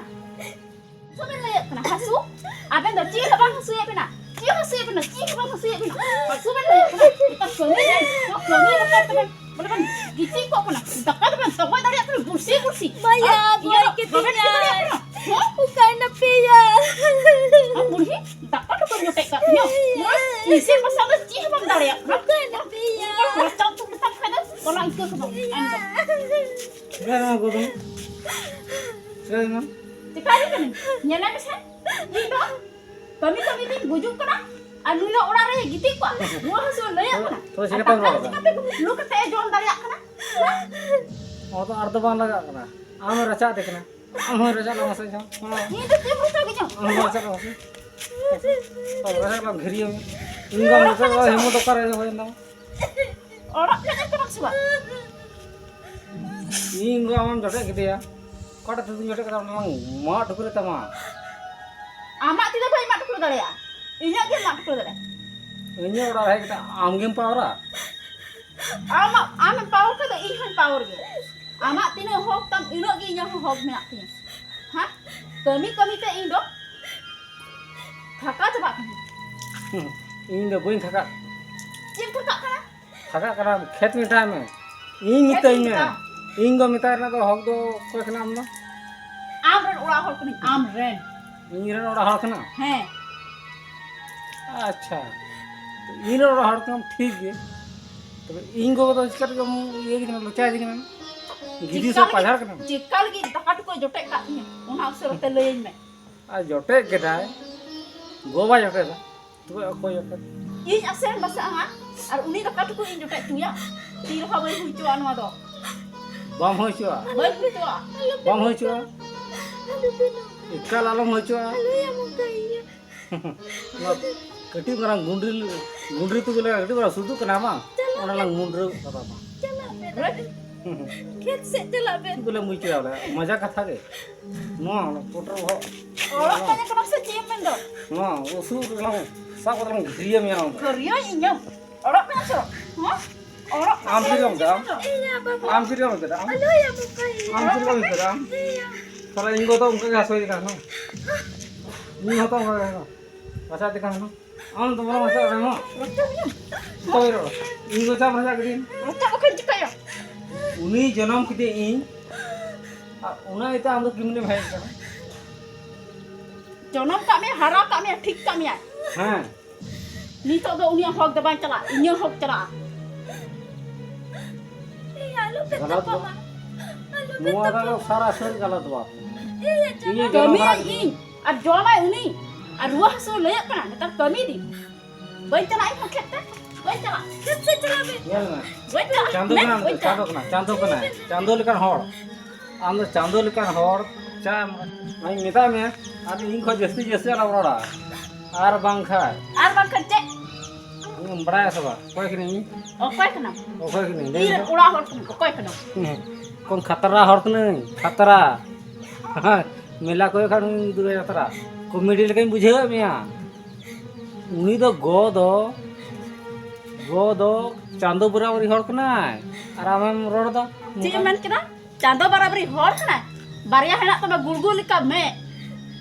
ᱦᱟᱹᱥᱩ ᱵᱮᱱ ᱞᱟᱹᱭᱮᱫ ᱠᱟᱱᱟ, ᱦᱟᱹᱥᱩ? ᱟᱵᱮᱱ ᱫᱚ ᱪᱮᱫ ᱦᱚᱸ ᱵᱟᱝ ᱦᱟᱹᱥᱩᱭᱮᱫ ᱵᱮᱱᱟ, ᱪᱮᱫ ᱦᱚᱸ ᱦᱟᱹᱥᱩᱭᱮᱫ ᱵᱮᱱᱟ, ᱪᱮᱫ ᱦᱚᱸ ᱵᱟᱝ ᱦᱟᱹᱥᱩᱭᱮᱫ ᱵᱮᱱᱟ᱾ ᱦᱟᱹᱥᱩ ᱵᱮᱱ ᱞᱟᱹᱭᱮᱫ ᱠᱟᱱᱟ, ᱱᱮᱛᱟᱨ ᱠᱟᱹᱢᱤ ᱫᱤᱱ, ᱱᱚᱣᱟ ᱠᱟᱹᱢᱤ ᱵᱚᱛᱚᱨ ᱛᱮᱵᱮᱱ ᱵᱚᱞᱮ ᱵᱮᱱ ᱜᱤᱛᱤᱡ ᱠᱚᱜ ᱠᱟᱱᱟ, ᱫᱟᱠᱟ ᱫᱚᱵᱮᱱ ᱛᱚᱜᱚᱡ ᱫᱟᱲᱮᱭᱟᱜ ᱠᱟᱱᱟ ᱵᱩᱨᱥᱤ ᱵᱩᱨᱥᱤ᱾ ᱵᱟᱭᱟ, ᱟᱨ ᱤᱭᱟᱹ ᱜᱚᱡ ᱫᱚ ᱵᱟᱵᱮᱱ ᱪᱤᱠᱟᱹ ᱫᱟᱲᱮᱭᱟᱜ ᱠᱮᱫᱮᱧᱟᱭ᱾ ᱠᱟᱱᱟ᱾ ᱦᱮᱸ? ᱚᱠᱟᱭ ᱱᱟᱯᱮᱭᱟ? ᱟᱢ ᱵᱩᱲᱦᱤ, ᱫᱟᱠᱟ ᱴᱩᱠᱩᱡ ᱡᱚᱴᱮᱫ ᱠᱟᱜ ᱛᱤᱧᱟᱹ᱾ ᱱᱚᱣᱟ ᱤᱥᱤᱱ ᱵᱟᱥᱟᱝ ᱫᱚ ᱪᱮᱫ ᱦᱚᱸ ᱵᱟᱢ ᱫᱟᱲᱮᱭᱟᱜ ᱠᱟᱱᱟ᱾ ᱚᱠᱟᱭ ᱱᱟᱯᱮᱭᱟ? ᱚᱱᱟ ᱨᱟᱪᱟ ᱩᱛᱩ ᱢᱮᱛᱟᱢ ᱠᱷᱟᱡ ᱫᱚ ᱚᱱᱟ ᱤᱠᱟᱹ ᱠᱚ ᱵᱟᱢ ᱮᱢ ᱫᱟ᱾ ᱪᱤᱠᱟᱹᱭ ᱱᱟ ᱜᱚᱫᱚ? ᱪᱤᱠᱟᱹᱭ ᱱᱟ? ᱪᱤᱠᱟᱹᱭ ᱠᱟᱹᱱᱟᱹᱧ? ᱧᱮᱞᱮ ᱢᱮᱥᱮ, ᱤᱧ ᱫᱚ ᱠᱟᱹᱢᱤ ᱠᱟᱹᱢᱤ ᱛᱤᱧ ᱜᱩᱡᱩᱜ ᱠᱟᱱᱟ ᱟᱨ ᱱᱩᱭ ᱫᱚ ᱚᱲᱟᱜ ᱨᱮ ᱜᱤᱛᱤᱡ ᱠᱚᱜᱼᱟ᱾ ᱨᱩᱣᱟᱹ ᱦᱟᱹᱥᱩ ᱞᱟᱹᱭᱟᱜ ᱠᱟᱱᱟ᱾ ᱛᱚ ᱪᱤᱠᱟᱹᱛᱮᱢ ᱫᱟᱠᱟ ᱨᱚᱲ ᱫᱚ ᱮᱫᱟ? ᱪᱤᱠᱟᱹᱛᱮ ᱞᱩ ᱠᱟᱛᱮ ᱮ ᱡᱚᱢ ᱫᱟᱲᱮᱭᱟᱜ ᱠᱟᱱᱟ? ᱚᱱᱟ ᱫᱚ ᱟᱨ ᱫᱚ ᱵᱟᱝ ᱞᱟᱜᱟᱜ ᱠᱟᱱᱟ᱾ ᱟᱢ ᱨᱟᱪᱟ ᱫᱮ ᱠᱟᱱᱟ᱾ ᱟᱢ ᱦᱚᱸ ᱨᱟᱪᱟ ᱞᱟᱝ ᱥᱮ ᱡᱚᱢ᱾ ᱤᱧ ᱫᱚ ᱪᱮᱫ ᱵᱚᱛᱚᱨ ᱜᱮ ᱪᱚᱝ? ᱟᱢ ᱦᱚᱸ ᱨᱟᱪᱟ ᱞᱟᱝ ᱥᱮ᱾ ᱛᱚ ᱨᱟᱪᱟ ᱞᱟᱝ ᱜᱷᱤᱨᱤᱭᱟᱢ᱾ ᱤᱧ ᱫᱚ ᱱᱤᱛᱚᱜ ᱫᱚ ᱦᱮᱢᱚ ᱫᱚᱠᱟᱱ ᱨᱮ ᱦᱩᱭ ᱮᱱᱟ᱾ ᱚᱲᱟᱜ ᱯᱮ ᱧᱮᱞ ᱠᱟᱱᱟ ᱥᱮ ᱵᱟᱝ? ᱤᱧ ᱜᱚ ᱟᱢᱮᱢ ᱡᱚᱴᱮᱫ ᱠᱮᱫᱮᱭᱟ᱾ ᱚᱠᱟᱴᱟᱜ ᱛᱤ ᱛᱮᱢ ᱡᱚᱴᱮᱫ ᱠᱮᱫᱟ, ᱚᱱᱟ ᱢᱟᱧ ᱢᱟᱜ ᱴᱩᱠᱩᱨ ᱛᱟᱢᱟ᱾ ᱟᱢᱟᱜ ᱛᱤ ᱫᱚ ᱵᱟᱹᱧ ᱢᱟᱜ ᱴᱩᱠᱩᱨ ᱫᱟᱲᱮᱭᱟᱜᱼᱟ, ᱤᱧᱟᱹᱜ ᱜᱮ ᱢᱟᱜ ᱴᱩᱠᱩᱨ ᱫᱟᱲᱮᱭᱟᱜᱼᱟ᱾ ᱤᱧᱟᱹᱜ ᱚᱲᱟᱜ ᱨᱮ ᱦᱮᱡ ᱠᱟᱛᱮ ᱟᱢ ᱜᱮᱢ ᱯᱟᱣᱨᱟ? ᱟᱢᱟᱜ, ᱟᱢᱮᱢ ᱯᱟᱣᱟᱨ ᱠᱷᱟᱡ ᱫᱚ ᱤᱧ ᱦᱚᱸᱧ ᱯᱟᱣᱟᱨ ᱜᱮᱭᱟ᱾ ᱟᱢᱟᱜ ᱛᱤᱱᱟᱹᱜ ᱦᱚᱠ ᱛᱟᱢ, ᱤᱱᱟᱹᱜ ᱜᱮ ᱤᱧᱟᱹᱜ ᱦᱚᱸ ᱦᱚᱠ ᱢᱮᱱᱟᱜ ᱛᱤᱧᱟᱹ᱾ ᱦᱮᱸ? ᱠᱟᱹᱢᱤ ᱠᱟᱹᱢᱤ ᱛᱮ ᱤᱧ ᱫᱚ ᱛᱷᱟᱠᱟ ᱪᱟᱵᱟᱜ ᱠᱟᱹᱱᱟᱹᱧ᱾ ᱦᱩᱸ, ᱤᱧ ᱫᱚ ᱵᱟᱹᱧ ᱛᱷᱟᱠᱟᱜ᱾ ᱪᱮᱫ ᱮᱢ ᱛᱷᱟᱠᱟᱜ ᱠᱟᱱᱟ? ᱛᱷᱟᱠᱟᱜ ᱠᱟᱱᱟ, ᱠᱷᱮᱛ ᱢᱮᱛᱟᱭ ᱢᱮ᱾ ᱤᱧ ᱠᱷᱮᱛ ᱢᱤᱛᱟᱹᱧ ᱢᱮ᱾ ᱢᱮᱛᱟᱭ᱾ ᱤᱧ ᱫᱚ ᱢᱮᱛᱟᱭ ᱨᱮᱱᱟᱜ ᱫᱚ ᱦᱚᱠ ᱫᱚ ᱚᱠᱚᱭ ᱠᱟᱱᱟ ᱟᱢ ᱫᱚ? ᱟᱢ ᱨᱮᱱ ᱚᱲᱟᱜ ᱦᱚᱲ ᱠᱟᱹᱱᱟᱹᱧ, ᱟᱢ ᱨᱮᱱ᱾ ᱤᱧ ᱨᱮᱱ ᱚᱲᱟᱜ ᱦᱚᱲ ᱠᱟᱱᱟ? ᱦᱮᱸ᱾ ᱟᱪᱪᱷᱟ᱾ ᱤᱧ ᱨᱮᱱ ᱚᱲᱟᱜ ᱦᱚᱲ ᱠᱟᱱᱟᱢ ᱴᱷᱤᱠ ᱜᱮ, ᱛᱚᱵᱮ ᱤᱧ ᱜᱚᱜᱚ ᱫᱚ ᱪᱤᱠᱟ ᱛᱮᱜᱮᱢ ᱤᱭᱟᱹ ᱠᱮᱫᱤᱧᱟ, ᱞᱚᱪᱟ ᱤᱫᱤ ᱠᱟᱱᱟᱢ? ᱜᱤᱫᱤ ᱥᱮ ᱪᱮᱠᱟ ᱞᱟᱹᱜᱤᱫ, ᱯᱟᱡᱷᱟᱲ ᱠᱟᱱᱟᱢ? ᱪᱮᱠᱟ ᱞᱟᱹᱜᱤᱫ ᱫᱟᱠᱟ ᱴᱩᱠᱩᱡ ᱡᱚᱴᱮᱫ ᱠᱟᱜ ᱛᱤᱧᱟᱹ, ᱚᱱᱟ ᱩᱥᱟᱹᱨᱟ ᱛᱮ ᱞᱟᱹᱭᱟᱹᱧ ᱢᱮ᱾ ᱟᱨ ᱡᱚᱴᱮᱫ ᱠᱮᱫᱟᱭ, ᱜᱚ ᱵᱟᱭ ᱡᱚᱴᱮᱫᱟ, ᱛᱚᱵᱮ ᱚᱠᱚᱭ ᱡᱚᱴᱮᱫ? ᱤᱧ ᱟᱥᱮᱱ ᱵᱟᱥᱟᱜᱼᱟ ᱦᱟᱸᱜ, ᱟᱨ ᱩᱱᱤ ᱫᱟᱠᱟ ᱴᱩᱠᱩᱡ ᱤᱧ ᱡᱚᱴᱮᱫ ᱦᱚᱪᱚᱭᱟ? ᱛᱤ ᱨᱮᱦᱚᱸ ᱵᱟᱹᱧ ᱦᱩᱭ ᱦᱚᱪᱚᱣᱟᱜᱼᱟ ᱱᱚᱣᱟ ᱫᱚ᱾ ᱵᱟᱢ ᱦᱩᱭ ᱦᱚᱪᱚᱣᱟᱜᱼᱟ? ᱵᱟᱹᱧ ᱦᱩᱭ ᱦᱚᱪᱚᱣᱟᱜᱼᱟ᱾ ᱵᱟᱢ ᱦᱩᱭ ᱦᱚᱪᱚᱣᱟᱜᱼᱟ? ᱮᱠᱟᱞ ᱟᱞᱚᱢ ᱦᱩᱭ ᱦᱚᱪᱚᱣᱟᱜᱼᱟ᱾ ᱱᱚᱣᱟ ᱠᱟᱹᱴᱤᱡ ᱢᱟᱨᱟᱝ ᱜᱩᱸᱰᱨᱤ, ᱜᱩᱸᱰᱨᱤ ᱛᱩᱜᱤ ᱞᱮᱠᱟ ᱠᱟᱹᱴᱤᱡ ᱢᱟᱨᱟᱝ ᱥᱩᱫᱩᱜ ᱠᱟᱱᱟ ᱵᱟᱝ? ᱪᱟᱞᱟᱜ ᱚᱱᱟ ᱞᱟᱝ ᱢᱩᱰᱨᱟᱹᱣ ᱠᱟᱫᱟ ᱵᱟᱝ? ᱪᱟᱞᱟᱜ ᱵᱮᱱ᱾ ᱠᱷᱮᱛ ᱥᱮᱫ ᱪᱟᱞᱟᱜ ᱵᱮᱱ᱾ ᱪᱮᱫ ᱵᱚᱞᱮ ᱢᱩᱪᱟᱹᱫ ᱵᱚᱞᱮ? ᱢᱚᱡᱟ ᱠᱟᱛᱷᱟ ᱜᱮ᱾ ᱱᱚᱣᱟ ᱯᱚᱴᱚᱞ ᱵᱚᱦᱚᱜ᱾ ᱚᱲᱟᱜ ᱠᱟᱱᱟ ᱠᱟᱱᱟ ᱥᱮ ᱪᱮᱫ ᱮᱢ ᱢᱮᱱᱫᱟ? ᱱᱚᱣᱟ ᱩᱥᱩᱞ ᱨᱮᱞᱟᱝ ᱥᱟᱵ ᱠᱟᱛᱮ ᱞᱟᱝ ᱜᱷᱤᱨᱤᱭᱟᱢ ᱧᱟᱢ᱾ ᱜᱷᱟᱹᱨᱭᱟᱹ ᱤᱧ ᱧᱟᱢ? ᱚᱲᱟᱜ ᱠᱟᱱᱟ ᱥᱮ? ᱦᱮᱸ? ᱚᱲᱟᱜ ᱠᱟᱱᱟ ᱟᱢ ᱥᱮ? ᱪᱮᱫ ᱮᱢ ᱢᱮᱱᱫᱟ? ᱮᱭᱟ ᱵᱟᱵᱟ᱾ ᱟᱢ ᱪᱮᱫ ᱮᱢ ᱢᱮᱱᱫᱟ? ᱟᱞᱚᱭᱟ ᱵᱟᱵᱟ᱾ ᱟᱢ ᱪᱮᱫ ᱮᱢ ᱢᱮᱱᱫᱟ? ᱮᱭᱟ᱾ ᱛᱟᱦᱞᱮ ᱤᱧ ᱜᱚ ᱫᱚ ᱚᱱᱠᱟ ᱜᱮ ᱦᱟᱥᱚᱭᱮ ᱠᱟᱱᱟ᱾ ᱤᱧ ᱦᱚᱸᱛᱚ ᱚᱱᱠᱟ ᱜᱮ ᱦᱟᱥᱚᱭᱮ ᱠᱟᱱᱟ᱾ ᱢᱟᱪᱟ ᱛᱮᱠᱷᱟᱱ ᱦᱟᱱᱟ᱾ ᱟᱢ ᱫᱚ ᱵᱚᱞᱚ ᱢᱟᱪᱟ ᱨᱮ ᱢᱟ᱾ ᱚᱠᱚᱭ ᱨᱚᱲ? ᱤᱧ ᱫᱚ ᱪᱟᱯ ᱨᱟᱡᱟ ᱜᱤᱰᱤ᱾ ᱢᱟᱪᱟ ᱵᱟᱠᱷᱟᱱ ᱪᱤᱠᱟᱹᱭᱟ? ᱩᱱᱤ ᱡᱚᱱᱚᱢ ᱠᱮᱫᱮ ᱤᱧ᱾ ᱟᱨ ᱚᱱᱟ ᱤᱭᱟᱹᱛᱮ ᱟᱢ ᱫᱚ ᱠᱤᱢᱱᱮᱢ ᱦᱮᱡ ᱠᱟᱱᱟ? ᱡᱚᱱᱚᱢ ᱠᱟᱜ ᱢᱮᱭᱟ, ᱦᱟᱨᱟ ᱠᱟᱜ ᱢᱮᱭᱟ, ᱴᱷᱤᱠ ᱠᱟᱜ ᱢᱮᱭᱟ᱾ ᱦᱮᱸ᱾ ᱱᱤᱛᱚᱜ ᱫᱚ ᱩᱱᱤᱭᱟᱜ ᱦᱚᱠ ᱫᱚ ᱵᱟᱝ ᱪᱟᱞᱟᱜᱼᱟ, ᱤᱧᱟᱹᱜ ᱦᱚᱠ ᱪᱟᱞᱟᱜᱼᱟ᱾ ᱮᱭ, ᱟᱞᱚᱯᱮ ᱜᱟᱞᱟᱛ ᱛᱟᱯᱟᱢᱟ᱾ ᱫᱚ ᱟᱞᱚᱯᱮ ᱱᱚᱣᱟ ᱫᱚ ᱛᱟᱯᱟᱢᱟ᱾ ᱥᱟᱨᱟ ᱥᱟᱹᱨᱤ ᱜᱟᱞᱟᱛ ᱫᱚ ᱵᱟᱝ᱾ ᱮᱭ, ᱟᱪᱪᱷᱟ, ᱤᱧᱮ ᱵᱟᱵᱟ᱾ ᱡᱚᱱᱚᱢ ᱠᱟᱹᱢᱤᱭᱟᱭ ᱦᱟᱨᱟ ᱤᱧ, ᱟᱨ ᱡᱚᱢᱟᱭ ᱩᱱᱤ, ᱟᱨ ᱨᱩᱣᱟᱹ ᱦᱟᱹᱥᱩ ᱞᱟᱹᱭᱟᱹᱜ ᱠᱟᱱᱟ, ᱱᱮᱛᱟᱨ ᱠᱟᱹᱢᱤ ᱫᱤᱱ᱾ ᱵᱟᱹᱧ ᱪᱟᱞᱟᱜᱼᱟ ᱤᱧ ᱦᱚᱸ ᱠᱷᱮᱛ ᱛᱮ, ᱵᱟᱹᱧ ᱪᱟᱞᱟᱜᱼᱟ᱾ ᱠᱷᱮᱛ ᱥᱮᱫ ᱪᱟᱞᱟᱜ ᱢᱮ᱾ ᱧᱮᱞ ᱢᱮ, ᱵᱟᱹᱧ ᱪᱟᱞᱟᱜᱼᱟ᱾ ᱪᱟᱸᱫᱚ ᱢᱮ, ᱠᱟᱱᱟ, ᱵᱟᱹᱧ ᱪᱟᱸᱫᱚ ᱪᱟᱞᱟᱜᱼᱟ᱾ ᱠᱟᱱᱟ, ᱪᱟᱸᱫᱚ ᱠᱟᱱᱟᱭ, ᱪᱟᱸᱫᱚ ᱞᱮᱠᱟᱱ ᱦᱚᱲ᱾ ᱟᱢ ᱫᱚ ᱪᱟᱸᱫᱚ ᱞᱮᱠᱟᱱ ᱦᱚᱲ, ᱪᱟ ᱮᱢ, ᱟᱢᱤᱧ ᱢᱮᱛᱟᱜ ᱢᱮᱭᱟ, ᱟᱨ ᱤᱧ ᱠᱷᱚᱱ ᱡᱟᱹᱥᱛᱤ, ᱡᱟᱹᱥᱛᱤ ᱟᱞᱚᱢ ᱨᱚᱲᱟ᱾ ᱟᱨ ᱵᱟᱝᱠᱷᱟᱱ ᱟᱨ ᱵᱟᱝᱠᱷᱟᱱ ᱪᱮᱫ? ᱤᱧᱮᱢ ᱵᱟᱲᱟᱭᱟ ᱥᱮ ᱵᱟᱝ? ᱚᱠᱚᱭ ᱠᱟᱹᱱᱟᱹᱧ ᱤᱧ? ᱚᱠᱚᱭ ᱠᱟᱱᱟᱢ? ᱚᱠᱚᱭ ᱠᱟᱹᱱᱟᱹᱧ? ᱞᱟᱹᱭ ᱤᱧ ᱢᱮᱥᱮ᱾ ᱨᱮᱱ ᱚᱲᱟᱜ ᱦᱚᱲ ᱠᱟᱱᱟᱢ᱾ ᱚᱠᱚᱭ ᱠᱟᱱᱟᱢ? ᱦᱮᱸ, ᱠᱚᱢ ᱠᱷᱟᱛᱨᱟ ᱦᱚᱲ ᱠᱟᱹᱱᱟᱹᱧ, ᱠᱷᱟᱛᱨᱟ᱾ ᱢᱮᱞᱟ ᱠᱚᱨᱮ ᱠᱷᱟᱱ ᱩᱱᱤ ᱫᱚ ᱡᱟᱛᱨᱟ᱾ ᱠᱚᱢᱮᱰᱤ ᱞᱮᱠᱟᱧ ᱵᱩᱡᱷᱟᱹᱣᱮᱫ ᱢᱮᱭᱟ᱾ ᱩᱱᱤ ᱫᱚ ᱜᱚ ᱫᱚ, ᱜᱚ ᱫᱚ ᱪᱟᱸᱫᱚ ᱵᱚᱨᱟᱵᱚᱨᱤ ᱦᱚᱲ ᱠᱟᱱᱟᱭ᱾ ᱟᱨ ᱟᱢᱮᱢ ᱨᱚᱲ ᱮᱫᱟ ᱪᱮᱫ ᱮᱢ ᱱᱚᱝᱠᱟ᱾ ᱢᱮᱱ ᱠᱮᱫᱟ? ᱪᱟᱸᱫᱚ ᱵᱟᱨᱟᱵᱟᱨᱤ ᱦᱚᱲ ᱠᱟᱱᱟᱭ? ᱵᱟᱨᱭᱟ ᱦᱮᱱᱟᱜ ᱛᱟᱢᱟ ᱜᱩᱲᱜᱩ ᱞᱮᱠᱟ ᱢᱮᱫ᱾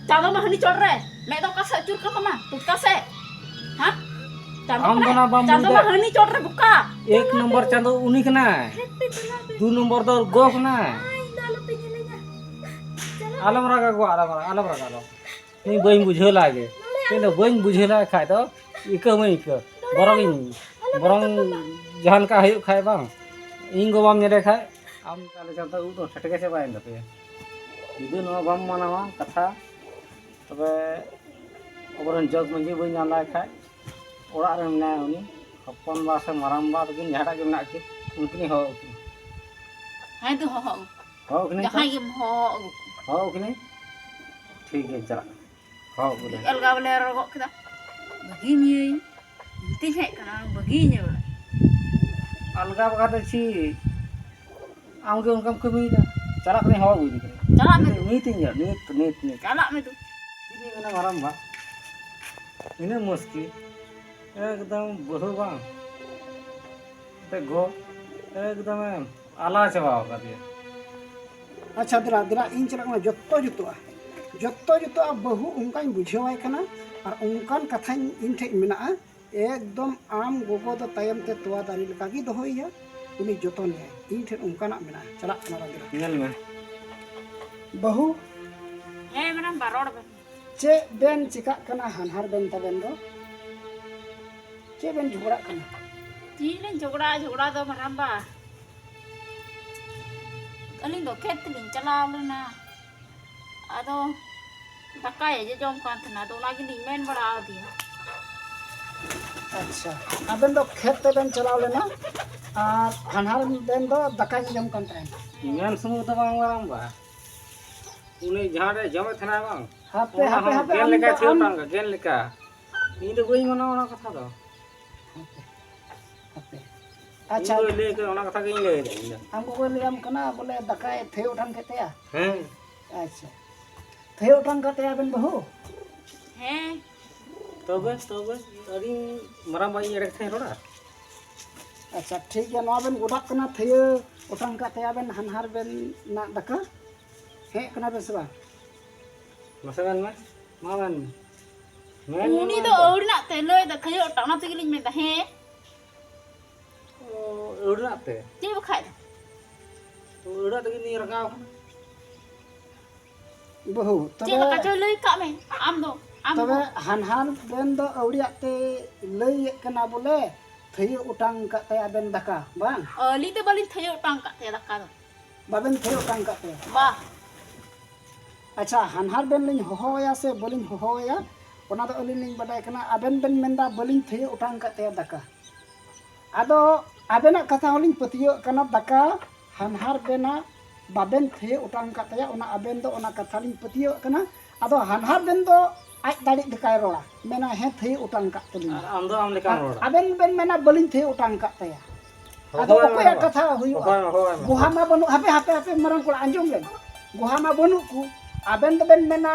ᱪᱟᱸᱫᱚ ᱢᱟ ᱦᱟᱹᱱᱤ ᱪᱚᱴ ᱨᱮ, ᱢᱮᱫ ᱫᱚ ᱚᱠᱟ ᱥᱮᱫ ᱟᱹᱪᱩᱨ ᱠᱟᱱ ᱛᱟᱢᱟ? ᱴᱩᱴᱠᱟ ᱥᱮᱫ? ᱦᱮᱸ? ᱪᱟᱸᱫᱚ ᱟᱢ ᱫᱚ ᱠᱟᱱᱟᱭ? ᱚᱱᱟ ᱵᱟᱢ ᱪᱟᱸᱫᱚ ᱵᱩᱡᱽ ᱢᱟ ᱫᱟ᱾ ᱦᱟᱹᱱᱤ ᱪᱚᱴ ᱨᱮ ᱵᱚᱠᱟ᱾ ᱮᱠ ᱱᱚᱢᱵᱚᱨ ᱪᱟᱸᱫᱚ ᱩᱱᱤ ᱠᱟᱱᱟᱭ᱾ ᱫᱩ ᱱᱚᱢᱵᱚᱨ ᱫᱚ ᱜᱚ ᱠᱟᱱᱟᱭ᱾ ᱟᱞᱚᱢ ᱨᱟᱜᱟ ᱜᱚ, ᱟᱞᱚᱢ ᱨᱟᱜᱟ, ᱟᱞᱚᱢ ᱨᱟᱜᱟ, ᱟᱞᱚᱢ᱾ ᱤᱧ ᱵᱟᱹᱧ ᱵᱩᱡᱷᱟᱹᱣ ᱞᱟᱜ ᱜᱮ᱾ ᱤᱧ ᱫᱚ ᱵᱟᱹᱧ ᱵᱩᱡᱷᱟᱹᱣ ᱞᱟᱜ ᱠᱷᱟᱡ ᱫᱚ ᱤᱠᱟᱹ ᱢᱟᱹᱧ ᱤᱠᱟᱹ᱾ ᱵᱚᱨᱚᱝ ᱤᱧ, ᱵᱚᱨᱚᱝ ᱡᱟᱦᱟᱸ ᱞᱮᱠᱟ ᱦᱩᱭᱩᱜ ᱠᱷᱟᱡ ᱵᱟᱝ, ᱤᱧ ᱜᱚ ᱵᱟᱢ ᱧᱮᱞᱮ ᱠᱷᱟᱡ, ᱟᱢ ᱛᱟᱦᱞᱮ ᱡᱚᱛᱚ ᱩᱵ ᱫᱚ ᱴᱷᱮᱴᱠᱮ ᱪᱟᱵᱟᱭᱮᱱ ᱛᱟᱯᱮᱭᱟ᱾ ᱡᱩᱫᱤ ᱱᱚᱣᱟ ᱵᱟᱢ ᱢᱟᱱᱟᱣᱟ ᱠᱟᱛᱷᱟ, ᱛᱚᱵᱮ ᱟᱵᱚᱨᱮᱱ ᱡᱚᱜᱽ ᱢᱟᱹᱡᱷᱤ ᱵᱟᱹᱧ ᱧᱟᱢ ᱞᱟᱭ ᱠᱷᱟᱡ, ᱚᱲᱟᱜ ᱨᱮ ᱢᱮᱱᱟᱭᱟ ᱩᱱᱤ, ᱦᱚᱯᱚᱱ ᱵᱟ ᱥᱮ ᱢᱟᱨᱟᱝ ᱵᱟ ᱛᱟᱹᱠᱤᱱ ᱡᱟᱦᱟᱸᱴᱟᱜ ᱜᱮ ᱢᱮᱱᱟᱜ ᱠᱤᱱ, ᱩᱱᱠᱤᱱᱤᱧ ᱦᱚᱦᱚ ᱟᱹᱠᱤᱱᱟ᱾ ᱦᱮᱸ, ᱫᱩ ᱦᱚᱦᱚ ᱟᱹᱜᱩ᱾ ᱦᱚᱦᱚ ᱟᱹᱠᱤᱱᱟᱹᱧ ᱛᱚ? ᱡᱟᱦᱟᱸᱭ ᱜᱮᱢ ᱦᱚᱦᱚ ᱟᱹᱜᱩ᱾ ᱦᱚᱦᱚ ᱟᱹᱠᱤᱱᱟᱹᱧ? ᱴᱷᱤᱠ ᱜᱮᱭᱟ, ᱪᱟᱞᱟᱜ ᱠᱟᱱᱟ᱾ ᱦᱚᱦᱚ ᱟᱹᱜᱩ ᱞᱮ᱾ ᱟᱞᱜᱟ ᱵᱚᱞᱮ ᱨᱚᱜᱚᱜ ᱠᱮᱫᱟ᱾ ᱵᱷᱟᱹᱜᱤ ᱢᱤᱭᱟᱹᱧ᱾ ᱢᱮᱛᱟᱹᱧ ᱦᱮᱡ ᱠᱟᱱᱟ, ᱵᱷᱟᱹᱜᱤ ᱧᱮᱞ᱾ ᱟᱞᱜᱟ ᱵᱟᱠᱟ ᱫᱚ ᱪᱮᱫ? ᱟᱢ ᱜᱮ ᱚᱱᱠᱟᱢ ᱠᱟᱹᱢᱤᱭᱮᱫᱟ᱾ ᱪᱟᱞᱟᱜ ᱠᱟᱹᱱᱟᱹᱧ, ᱦᱚᱦᱚ ᱟᱹᱜᱩᱭᱮᱫᱮ ᱠᱟᱹᱱᱟᱹᱧ᱾ ᱪᱟᱞᱟᱜ ᱢᱮ ᱛᱚ᱾ ᱱᱤᱛ ᱤᱧ ᱧᱮᱞ, ᱱᱤᱛ, ᱱᱤᱛ, ᱱᱤᱛ᱾ ᱪᱟᱞᱟᱜ ᱢᱮ ᱛᱚ᱾ ᱪᱮᱫ ᱤᱧ ᱢᱮᱱᱟ ᱢᱟᱨᱟᱝ ᱵᱟ? ᱤᱱᱟᱹᱜ ᱢᱩᱥᱠᱤᱞ᱾ ᱮᱠᱫᱚᱢ ᱵᱟᱹᱦᱩ ᱵᱟᱝ᱾ ᱛᱮ ᱜᱚ, ᱮᱠᱫᱚᱢᱮ ᱟᱞᱟ ᱪᱟᱵᱟ ᱟᱠᱟᱫᱮᱭᱟ᱾ ᱟᱪᱪᱷᱟ, ᱫᱮᱞᱟ, ᱫᱮᱞᱟ, ᱤᱧ ᱪᱟᱞᱟᱜ ᱠᱟᱱᱟ, ᱡᱚᱛᱚ ᱡᱩᱛᱩᱜᱼᱟ᱾ ᱡᱚᱛᱚ ᱡᱩᱛᱩᱜᱼᱟ, ᱵᱟᱹᱦᱩ ᱚᱱᱠᱟᱧ ᱵᱩᱡᱷᱟᱹᱣᱟᱭ ᱠᱟᱱᱟ᱾ ᱟᱨ ᱚᱱᱠᱟᱱ ᱠᱟᱛᱷᱟᱧ ᱤᱧ ᱴᱷᱮᱡ ᱢᱮᱱᱟᱜᱼᱟ, ᱮᱠᱫᱚᱢ ᱟᱢ ᱜᱚᱜᱚ ᱫᱚ ᱛᱟᱭᱚᱢ ᱛᱮ ᱛᱚᱣᱟ ᱫᱟᱨᱮ ᱞᱮᱠᱟᱜᱮ ᱫᱚᱦᱚᱭᱮᱭᱟ, ᱩᱱᱤ ᱡᱚᱛᱚᱱᱮᱭᱟᱭ᱾ ᱤᱧ ᱴᱷᱮᱱ ᱚᱱᱠᱟᱱᱟᱜ ᱢᱮᱱᱟᱜᱼᱟ᱾ ᱪᱟᱞᱟᱜ ᱠᱟᱱᱟ ᱨᱟᱜᱽᱲᱟ᱾ ᱧᱮᱞ ᱢᱮ᱾ ᱵᱟᱹᱦᱩ᱾ ᱦᱮᱸ, ᱢᱮᱰᱟᱢ, ᱵᱟ, ᱨᱚᱲ ᱵᱮᱱ᱾ ᱪᱮᱫ ᱵᱮᱱ ᱪᱮᱠᱟᱜ ᱠᱟᱱᱟ ᱦᱟᱱᱦᱟᱨ ᱵᱮᱱ ᱛᱟᱵᱮᱱ ᱫᱚ? ᱪᱮᱫ ᱵᱮᱱ ᱡᱷᱚᱜᱽᱲᱟᱜ ᱠᱟᱱᱟ? ᱪᱮᱫ ᱞᱤᱧ ᱡᱷᱚᱜᱽᱲᱟᱜᱼᱟ, ᱡᱷᱚᱜᱽᱲᱟ ᱫᱚ ᱢᱟᱨᱟᱝ ᱵᱟ? ᱟᱹᱞᱤᱧ ᱫᱚ ᱠᱷᱮᱛ ᱛᱮᱞᱤᱧ ᱪᱟᱞᱟᱣ ᱞᱮᱱᱟ᱾ ᱟᱫᱚ ᱫᱟᱠᱟᱭ ᱡᱚᱡᱚᱢ ᱠᱟᱱ ᱛᱟᱦᱮᱱᱟ, ᱟᱫᱚ ᱚᱱᱟ ᱜᱮᱞᱤᱧ ᱢᱮᱱ ᱵᱟᱲᱟ ᱟᱫᱮᱭᱟ᱾ ᱟᱪᱪᱷᱟ, ᱟᱵᱮᱱ ᱫᱚ ᱠᱷᱮᱛ ᱛᱮᱵᱮᱱ ᱪᱟᱞᱟᱣ ᱞᱮᱱᱟ ᱟᱨ ᱦᱟᱱᱦᱟᱨ ᱵᱮᱱ ᱫᱚ ᱫᱟᱠᱟᱭ ᱡᱚᱡᱚᱢ ᱠᱟᱱ ᱛᱟᱦᱮᱱᱟ᱾ ᱢᱮᱱ ᱥᱩᱢᱩᱝ ᱫᱚ ᱵᱟᱝ ᱢᱟᱨᱟᱝ ᱵᱟ, ᱩᱱᱤ ᱡᱟᱦᱟᱸ ᱨᱮ ᱡᱚᱢᱮᱫ ᱛᱟᱦᱮᱱᱟᱭ ᱵᱟᱝ, ᱦᱟᱯᱮ, ᱚᱱᱟ ᱦᱟᱯᱮ, ᱦᱚᱸ ᱦᱟᱯᱮ, ᱜᱮᱞ ᱟᱢ ᱞᱮᱠᱟ ᱫᱚ, ᱪᱷᱤᱲᱟᱹᱣ ᱟᱢ ᱴᱟᱝ ᱜᱮ, ᱜᱮᱞ ᱞᱮᱠᱟ᱾ ᱤᱧ ᱫᱚ ᱵᱟᱹᱧ ᱢᱟᱱᱟᱣᱟ ᱚᱱᱟ ᱠᱟᱛᱷᱟ ᱫᱚ᱾ ᱦᱟᱯᱮ, ᱦᱟᱯᱮ᱾ ᱤᱧ ᱟᱪᱪᱷᱟ᱾ ᱫᱚ ᱞᱟᱹᱭ ᱠᱟᱜ ᱚᱱᱟ ᱠᱟᱛᱷᱟ ᱜᱮ ᱤᱧ ᱞᱟᱹᱭ ᱫᱟ ᱤᱧ ᱫᱚ᱾ ᱟᱢ ᱜᱚᱜᱚᱭ ᱞᱟᱹᱭᱟᱢ ᱠᱟᱱᱟ ᱵᱚᱞᱮ ᱫᱟᱠᱟᱭ ᱛᱷᱟᱹᱭᱟᱹ ᱚᱴᱟᱝ ᱠᱮᱫ ᱛᱟᱭᱟ? ᱦᱮᱸ᱾ ᱟᱪᱪᱷᱟ᱾ ᱛᱷᱟᱹᱭᱟᱹ ᱚᱴᱟᱝ ᱠᱟᱫ ᱛᱟᱭᱟ ᱟᱵᱮᱱ ᱵᱟᱹᱦᱩ? ᱦᱮᱸ᱾ ᱛᱚᱵᱮ, ᱛᱚᱵᱮ, ᱟᱹᱞᱤᱧ ᱢᱟᱨᱟᱝ ᱵᱟ ᱤᱧ ᱮᱲᱮ ᱠᱟᱛᱷᱟᱧ ᱨᱚᱲᱟ? ᱟᱪᱪᱷᱟ, ᱴᱷᱤᱠ ᱜᱮᱭᱟ, ᱱᱚᱣᱟ ᱵᱮᱱ ᱜᱚᱰᱟᱜ ᱠᱟᱱᱟ, ᱛᱷᱟᱹᱭᱟᱹ ᱚᱴᱟᱝ ᱠᱟᱫ ᱛᱟᱭᱟ ᱵᱮᱱ ᱦᱟᱱᱦᱟᱨ ᱵᱮᱱ ᱱᱟᱜ ᱫᱟᱠᱟ? ᱦᱮᱡ ᱠᱟᱱᱟ ᱵᱮᱱ ᱥᱮ ᱵᱟᱝ? ᱢᱟᱥᱮ ᱢᱮᱱ ᱢᱮ, ᱢᱟ ᱢᱮᱱ ᱢᱮ᱾ ᱢᱮᱱ ᱢᱮ, ᱩᱱᱤ ᱢᱟ ᱫᱚ ᱱᱤᱛᱚᱜ᱾ ᱟᱹᱣᱲᱤᱱᱟᱜ ᱛᱮ ᱞᱟᱹᱭ ᱫᱟ, ᱛᱷᱟᱹᱭᱟᱹ ᱚᱴᱟᱝ, ᱚᱱᱟ ᱛᱮᱜᱮ ᱞᱤᱧ ᱢᱮᱱ ᱫᱟ, ᱦᱮᱸ᱾ ᱚ, ᱟᱹᱣᱲᱤᱱᱟᱜ ᱛᱮ? ᱪᱮᱫ ᱵᱟᱠᱷᱟᱡ ᱫᱚ? ᱚ, ᱟᱹᱣᱲᱤᱱᱟᱜ ᱛᱮᱜᱮ ᱱᱤᱭᱟᱹ ᱨᱟᱸᱜᱟᱣ ᱠᱟᱱᱟ᱾ ᱵᱟᱹᱦᱩ, ᱪᱮᱫ ᱛᱚᱵᱮ ᱞᱮᱠᱟ ᱪᱚᱭ ᱞᱟᱹᱭ ᱠᱟᱜ ᱢᱮ ᱟᱢ ᱫᱚ? ᱟᱢ ᱛᱚᱵᱮ ᱦᱚᱸ᱾ ᱦᱟᱱᱦᱟᱨ ᱵᱮᱱ ᱫᱚ ᱟᱹᱣᱲᱤᱭᱟᱜ ᱛᱮ ᱞᱟᱹᱭᱮᱫ ᱠᱟᱱᱟ ᱵᱚᱞᱮ ᱛᱷᱟᱹᱭᱟᱹ ᱚᱴᱟᱝ ᱟᱠᱟᱫ ᱛᱟᱭᱟ ᱵᱮᱱ ᱫᱟᱠᱟ, ᱵᱟᱝ? ᱟᱹᱞᱤᱧ ᱫᱚ ᱵᱟᱹᱞᱤᱧ ᱛᱷᱟᱹᱭᱟᱹ ᱚᱴᱟᱝ ᱟᱠᱟᱫ ᱛᱟᱭᱟ ᱫᱟᱠᱟ ᱫᱚ᱾ ᱵᱟᱵᱮᱱ ᱛᱷᱟᱹᱭᱟᱹ ᱚᱴᱟᱝ ᱟᱠᱟᱫ ᱛᱟᱭᱟ? ᱵᱟ᱾ ᱟᱪᱪᱷᱟ, ᱦᱟᱱᱦᱟᱨ ᱵᱮᱱ ᱞᱤᱧ ᱦᱚᱦᱚᱣᱟᱭᱟ ᱥᱮ ᱵᱟᱹᱞᱤᱧ ᱦᱚᱦᱚᱣᱟᱭᱟ, ᱚᱱᱟ ᱫᱚ ᱟᱹᱞᱤᱧ ᱞᱤᱧ ᱵᱟᱰᱟᱭ ᱠᱟᱱᱟ᱾ ᱟᱵᱮᱱ ᱵᱮᱱ ᱢᱮᱱᱫᱟ ᱵᱟᱹᱞᱤᱧ ᱛᱷᱟᱹᱭᱟᱹ ᱚᱴᱟᱝ ᱟᱠᱟᱫ ᱛᱟᱭᱟ ᱫᱟᱠᱟ᱾ ᱟᱫᱚ ᱟᱵᱮᱱᱟᱜ ᱠᱟᱛᱷᱟ ᱦᱚᱸᱞᱤᱧ ᱯᱟᱹᱛᱭᱟᱹᱣᱟᱜ ᱠᱟᱱᱟ, ᱫᱟᱠᱟ ᱦᱟᱱᱦᱟᱨ ᱵᱮᱱᱟᱜ ᱵᱟᱵᱮᱱ ᱛᱷᱟᱹᱭᱟᱹ ᱚᱴᱟᱝ ᱟᱠᱟᱫ ᱛᱟᱭᱟ, ᱚᱱᱟ ᱟᱵᱮᱱ ᱫᱚ ᱚᱱᱟ ᱠᱟᱛᱷᱟ ᱞᱤᱧ ᱯᱟᱹᱛᱭᱟᱹᱣᱟᱜ ᱠᱟᱱᱟ᱾ ᱟᱫᱚ ᱦᱟᱱᱦᱟᱨ ᱵᱮᱱ ᱫᱚ ᱟᱡ ᱫᱟᱲᱮ ᱞᱮᱠᱟᱭ ᱨᱚᱲᱟ, ᱢᱮᱱᱟ ᱦᱮᱸ ᱛᱷᱟᱹᱭᱟᱹ ᱚᱴᱟᱝ ᱟᱠᱟᱫ ᱛᱟᱹᱞᱤᱧᱟ᱾ ᱟᱨ ᱟᱢ ᱫᱚ ᱟᱢ ᱞᱮᱠᱟᱢ ᱟᱨ ᱨᱚᱲᱟ᱾ ᱟᱵᱮᱱ ᱵᱮᱱ ᱢᱮᱱᱟ ᱵᱟᱹᱞᱤᱧ ᱛᱷᱟᱹᱭᱟᱹ ᱚᱴᱟᱝ ᱟᱠᱟᱫ ᱛᱟᱭᱟ᱾ ᱟᱫᱚ ᱦᱚᱦᱚᱣᱟᱭ ᱢᱮ ᱚᱠᱚᱭᱟᱜ ᱵᱟᱵᱟ᱾ ᱠᱟᱛᱷᱟ ᱦᱩᱭᱩᱜᱼᱟ? ᱦᱚᱦᱚᱣᱟᱭ ᱢᱮ, ᱦᱚᱦᱚᱣᱟᱭ ᱢᱮ᱾ ᱜᱚᱦᱟ ᱢᱟ ᱵᱟᱹᱱᱩᱜ, ᱦᱟᱯᱮ, ᱦᱟᱯᱮ, ᱦᱟᱯᱮ, ᱢᱟᱨᱟᱝ ᱠᱚᱲᱟ, ᱟᱸᱡᱚᱢ ᱵᱮᱱ᱾ ᱜᱚᱦᱟ ᱢᱟ ᱵᱟᱹᱱᱩᱜ ᱠᱚ, ᱟᱵᱮᱱ ᱫᱚᱵᱮᱱ ᱢᱮᱱᱟ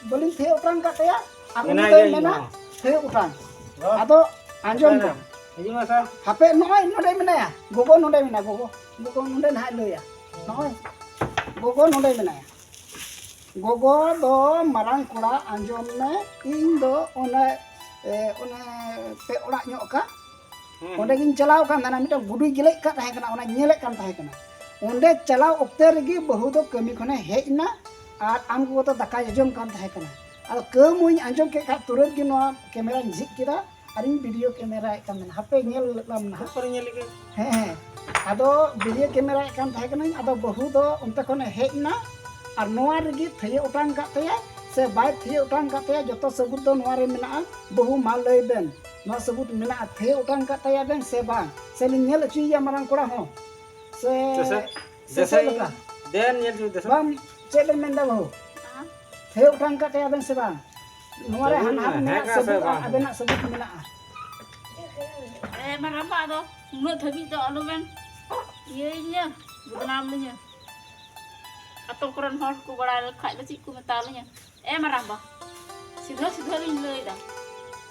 ᱵᱟᱹᱞᱤᱧ ᱛᱷᱟᱹᱭᱟᱹ ᱚᱴᱟᱝ ᱟᱠᱟᱫ ᱛᱟᱭᱟ, ᱟᱨ ᱩᱱᱤ ᱢᱮᱱᱟᱭ ᱫᱚᱭ ᱜᱮ ᱢᱮᱱᱟ ᱤᱧ ᱦᱚᱸ᱾ ᱛᱷᱟᱹᱭᱟᱹ ᱚᱴᱟᱝ᱾ ᱦᱚᱸ᱾ ᱟᱫᱚ ᱟᱸᱡᱚᱢ ᱚᱠᱚᱭ ᱵᱮᱱ᱾ ᱱᱟᱢ? ᱦᱤᱡᱩᱜ ᱢᱮ ᱥᱮ᱾ ᱦᱟᱯᱮ, ᱱᱚᱜᱼᱚᱭ ᱱᱚᱰᱮ ᱢᱮᱱᱟᱭᱟ, ᱜᱚᱜᱚ ᱱᱚᱰᱮ ᱢᱮᱱᱟᱭᱟ, ᱜᱚᱜᱚ, ᱜᱚᱜᱚ ᱱᱚᱰᱮ ᱱᱟᱦᱟᱜ ᱞᱟᱹᱭᱟ᱾ ᱱᱚᱜᱼᱚᱭ ᱜᱚᱜᱚ ᱱᱚᱰᱮ ᱢᱮᱱᱟᱭᱟ᱾ ᱜᱚᱜᱚ ᱫᱚ ᱢᱟᱨᱟᱝ ᱠᱚᱲᱟ, ᱟᱸᱡᱚᱢ ᱢᱮ, ᱤᱧ ᱫᱚ ᱚᱱᱮ, ᱮ, ᱚᱱᱮ ᱯᱮ ᱚᱲᱟᱜ ᱧᱚᱜ ᱟᱠᱟ, ᱦᱩᱸ᱾ ᱚᱸᱰᱮ ᱜᱤᱧ ᱪᱟᱞᱟᱣ ᱟᱠᱟᱱ ᱛᱟᱦᱮᱱᱟ, ᱢᱤᱫᱴᱟᱝ ᱜᱩᱰᱩᱭ ᱜᱮᱞᱮᱡ ᱠᱟᱜ ᱛᱟᱦᱮᱸ ᱠᱟᱱᱟ, ᱚᱱᱟᱧ ᱧᱮᱞᱮᱫ ᱠᱟᱱ ᱛᱟᱦᱮᱸ ᱠᱟᱱᱟ᱾ ᱚᱸᱰᱮ ᱪᱟᱞᱟᱣ ᱚᱠᱛᱮ ᱨᱮᱜᱮ ᱵᱟᱹᱦᱩ ᱫᱚ ᱠᱟᱹᱢᱤ ᱠᱷᱚᱱᱮ ᱦᱮᱡ ᱮᱱᱟ ᱟᱨ ᱟᱢ ᱜᱚᱜᱚ ᱫᱚ ᱫᱟᱠᱟᱭ ᱡᱚᱡᱚᱢ ᱠᱟᱱ ᱛᱟᱦᱮᱸ ᱠᱟᱱᱟ᱾ ᱟᱫᱚ ᱠᱟᱹᱢ ᱦᱚᱸᱧ ᱟᱸᱡᱚᱢ ᱠᱮᱫ ᱠᱷᱟᱡ ᱛᱩᱨᱟᱹᱛ ᱜᱮ ᱱᱚᱣᱟ ᱠᱮᱢᱮᱨᱟᱧ ᱡᱷᱤᱡ ᱠᱮᱫᱟ ᱟᱨᱤᱧ ᱵᱷᱤᱰᱤᱭᱳ ᱠᱮᱢᱮᱨᱟᱭᱮᱫ ᱠᱟᱱ ᱛᱟᱦᱮᱱᱟ᱾ ᱦᱟᱯᱮ ᱧᱮᱞ ᱞᱟᱢ ᱱᱟᱦᱟᱜ᱾ ᱯᱚᱨᱮ ᱧᱮᱞ ᱞᱮᱜᱮ᱾ ᱦᱮᱸ, ᱦᱮᱸ᱾ ᱟᱫᱚ ᱵᱷᱤᱰᱤᱭᱳ ᱠᱮᱢᱮᱨᱟᱭᱮᱫ ᱠᱟᱱ ᱛᱟᱦᱮᱸ ᱠᱟᱹᱱᱟᱹᱧ, ᱟᱫᱚ ᱵᱟᱹᱦᱩ ᱫᱚ ᱚᱱᱛᱮ ᱠᱷᱚᱱᱮ ᱦᱮᱡ ᱮᱱᱟ ᱟᱨ ᱱᱚᱣᱟ ᱨᱮᱜᱮ ᱛᱷᱟᱹᱭᱟᱹ ᱚᱴᱟᱝ ᱠᱟᱜ ᱛᱟᱭᱟ ᱥᱮ ᱵᱟᱭ ᱛᱷᱟᱹᱭᱟᱹ ᱚᱴᱟᱝ ᱠᱟᱜ ᱛᱟᱭᱟ, ᱡᱚᱛᱚ ᱥᱟᱹᱵᱩᱛ ᱫᱚ ᱱᱚᱣᱟ ᱨᱮ ᱢᱮᱱᱟᱜᱼᱟ᱾ ᱵᱟᱹᱦᱩ ᱢᱟ ᱞᱟᱹᱭ ᱵᱮᱱ, ᱱᱚᱣᱟ ᱥᱟᱹᱵᱩᱛ ᱢᱮᱱᱟᱜᱼᱟ, ᱛᱷᱟᱹᱭᱟᱹ ᱚᱴᱟᱝ ᱠᱟᱜ ᱛᱟᱭᱟ ᱵᱮᱱ ᱥᱮ ᱵᱟᱝ? ᱥᱮ ᱞᱤᱧ ᱧᱮᱞ ᱦᱚᱪᱚᱭᱮᱭᱟ ᱢᱟᱨᱟᱝ ᱠᱚᱲᱟ ᱦᱚᱸ? ᱥᱮ, ᱫᱮᱥᱮ, ᱥᱮ ᱫᱮᱥᱮ, ᱪᱮᱫ ᱞᱮᱠᱟ? ᱫᱮᱱ ᱧᱮᱞ ᱦᱚᱪᱚ ᱫᱮᱥᱮ᱾ ᱵᱟᱝ, ᱪᱮᱫ ᱵᱮᱱ ᱢᱮᱱᱫᱟ ᱵᱟᱹᱦᱩ? ᱦᱮᱸ᱾ ᱛᱷᱟᱹᱭᱟᱹ ᱚᱴᱟᱝ ᱠᱟᱜ ᱛᱟᱭᱟ ᱵᱮᱱ ᱥᱮ ᱵᱟᱝ? ᱱᱚᱣᱟ ᱨᱮ ᱥᱟᱹᱵᱩᱛ ᱦᱟᱱᱦᱟᱨ ᱢᱮᱱᱟᱜᱼᱟ, ᱢᱮᱱᱟᱜ ᱦᱮᱸ ᱥᱮ ᱥᱟᱹᱵᱩᱛ ᱟᱨ ᱵᱟᱝ? ᱟᱵᱮᱱᱟᱜ ᱥᱟᱹᱵᱩᱛ ᱢᱮᱱᱟᱜᱼᱟ᱾ ᱮ ᱢᱟᱨᱟᱝᱵᱟ, ᱟᱫᱚ ᱩᱱᱟᱹᱜ ᱫᱷᱟᱹᱵᱤᱡ ᱫᱚ ᱟᱞᱚᱵᱮᱱ ᱤᱭᱟᱹᱭᱤᱧᱟᱹ, ᱵᱚᱫᱱᱟᱢ ᱞᱤᱧᱟᱹ᱾ ᱟᱛᱳ ᱠᱚᱨᱮᱱ ᱦᱚᱲ ᱠᱚ ᱵᱟᱲᱟᱭ ᱞᱮᱠᱷᱟᱡ ᱫᱚ ᱪᱮᱫ ᱠᱚ ᱢᱮᱛᱟ ᱞᱤᱧᱟᱹ? ᱮ ᱢᱟᱨᱟᱝᱵᱟ, ᱥᱤᱫᱷᱟᱹ ᱥᱤᱫᱷᱟᱹ ᱞᱤᱧ ᱞᱟᱹᱭᱫᱟ,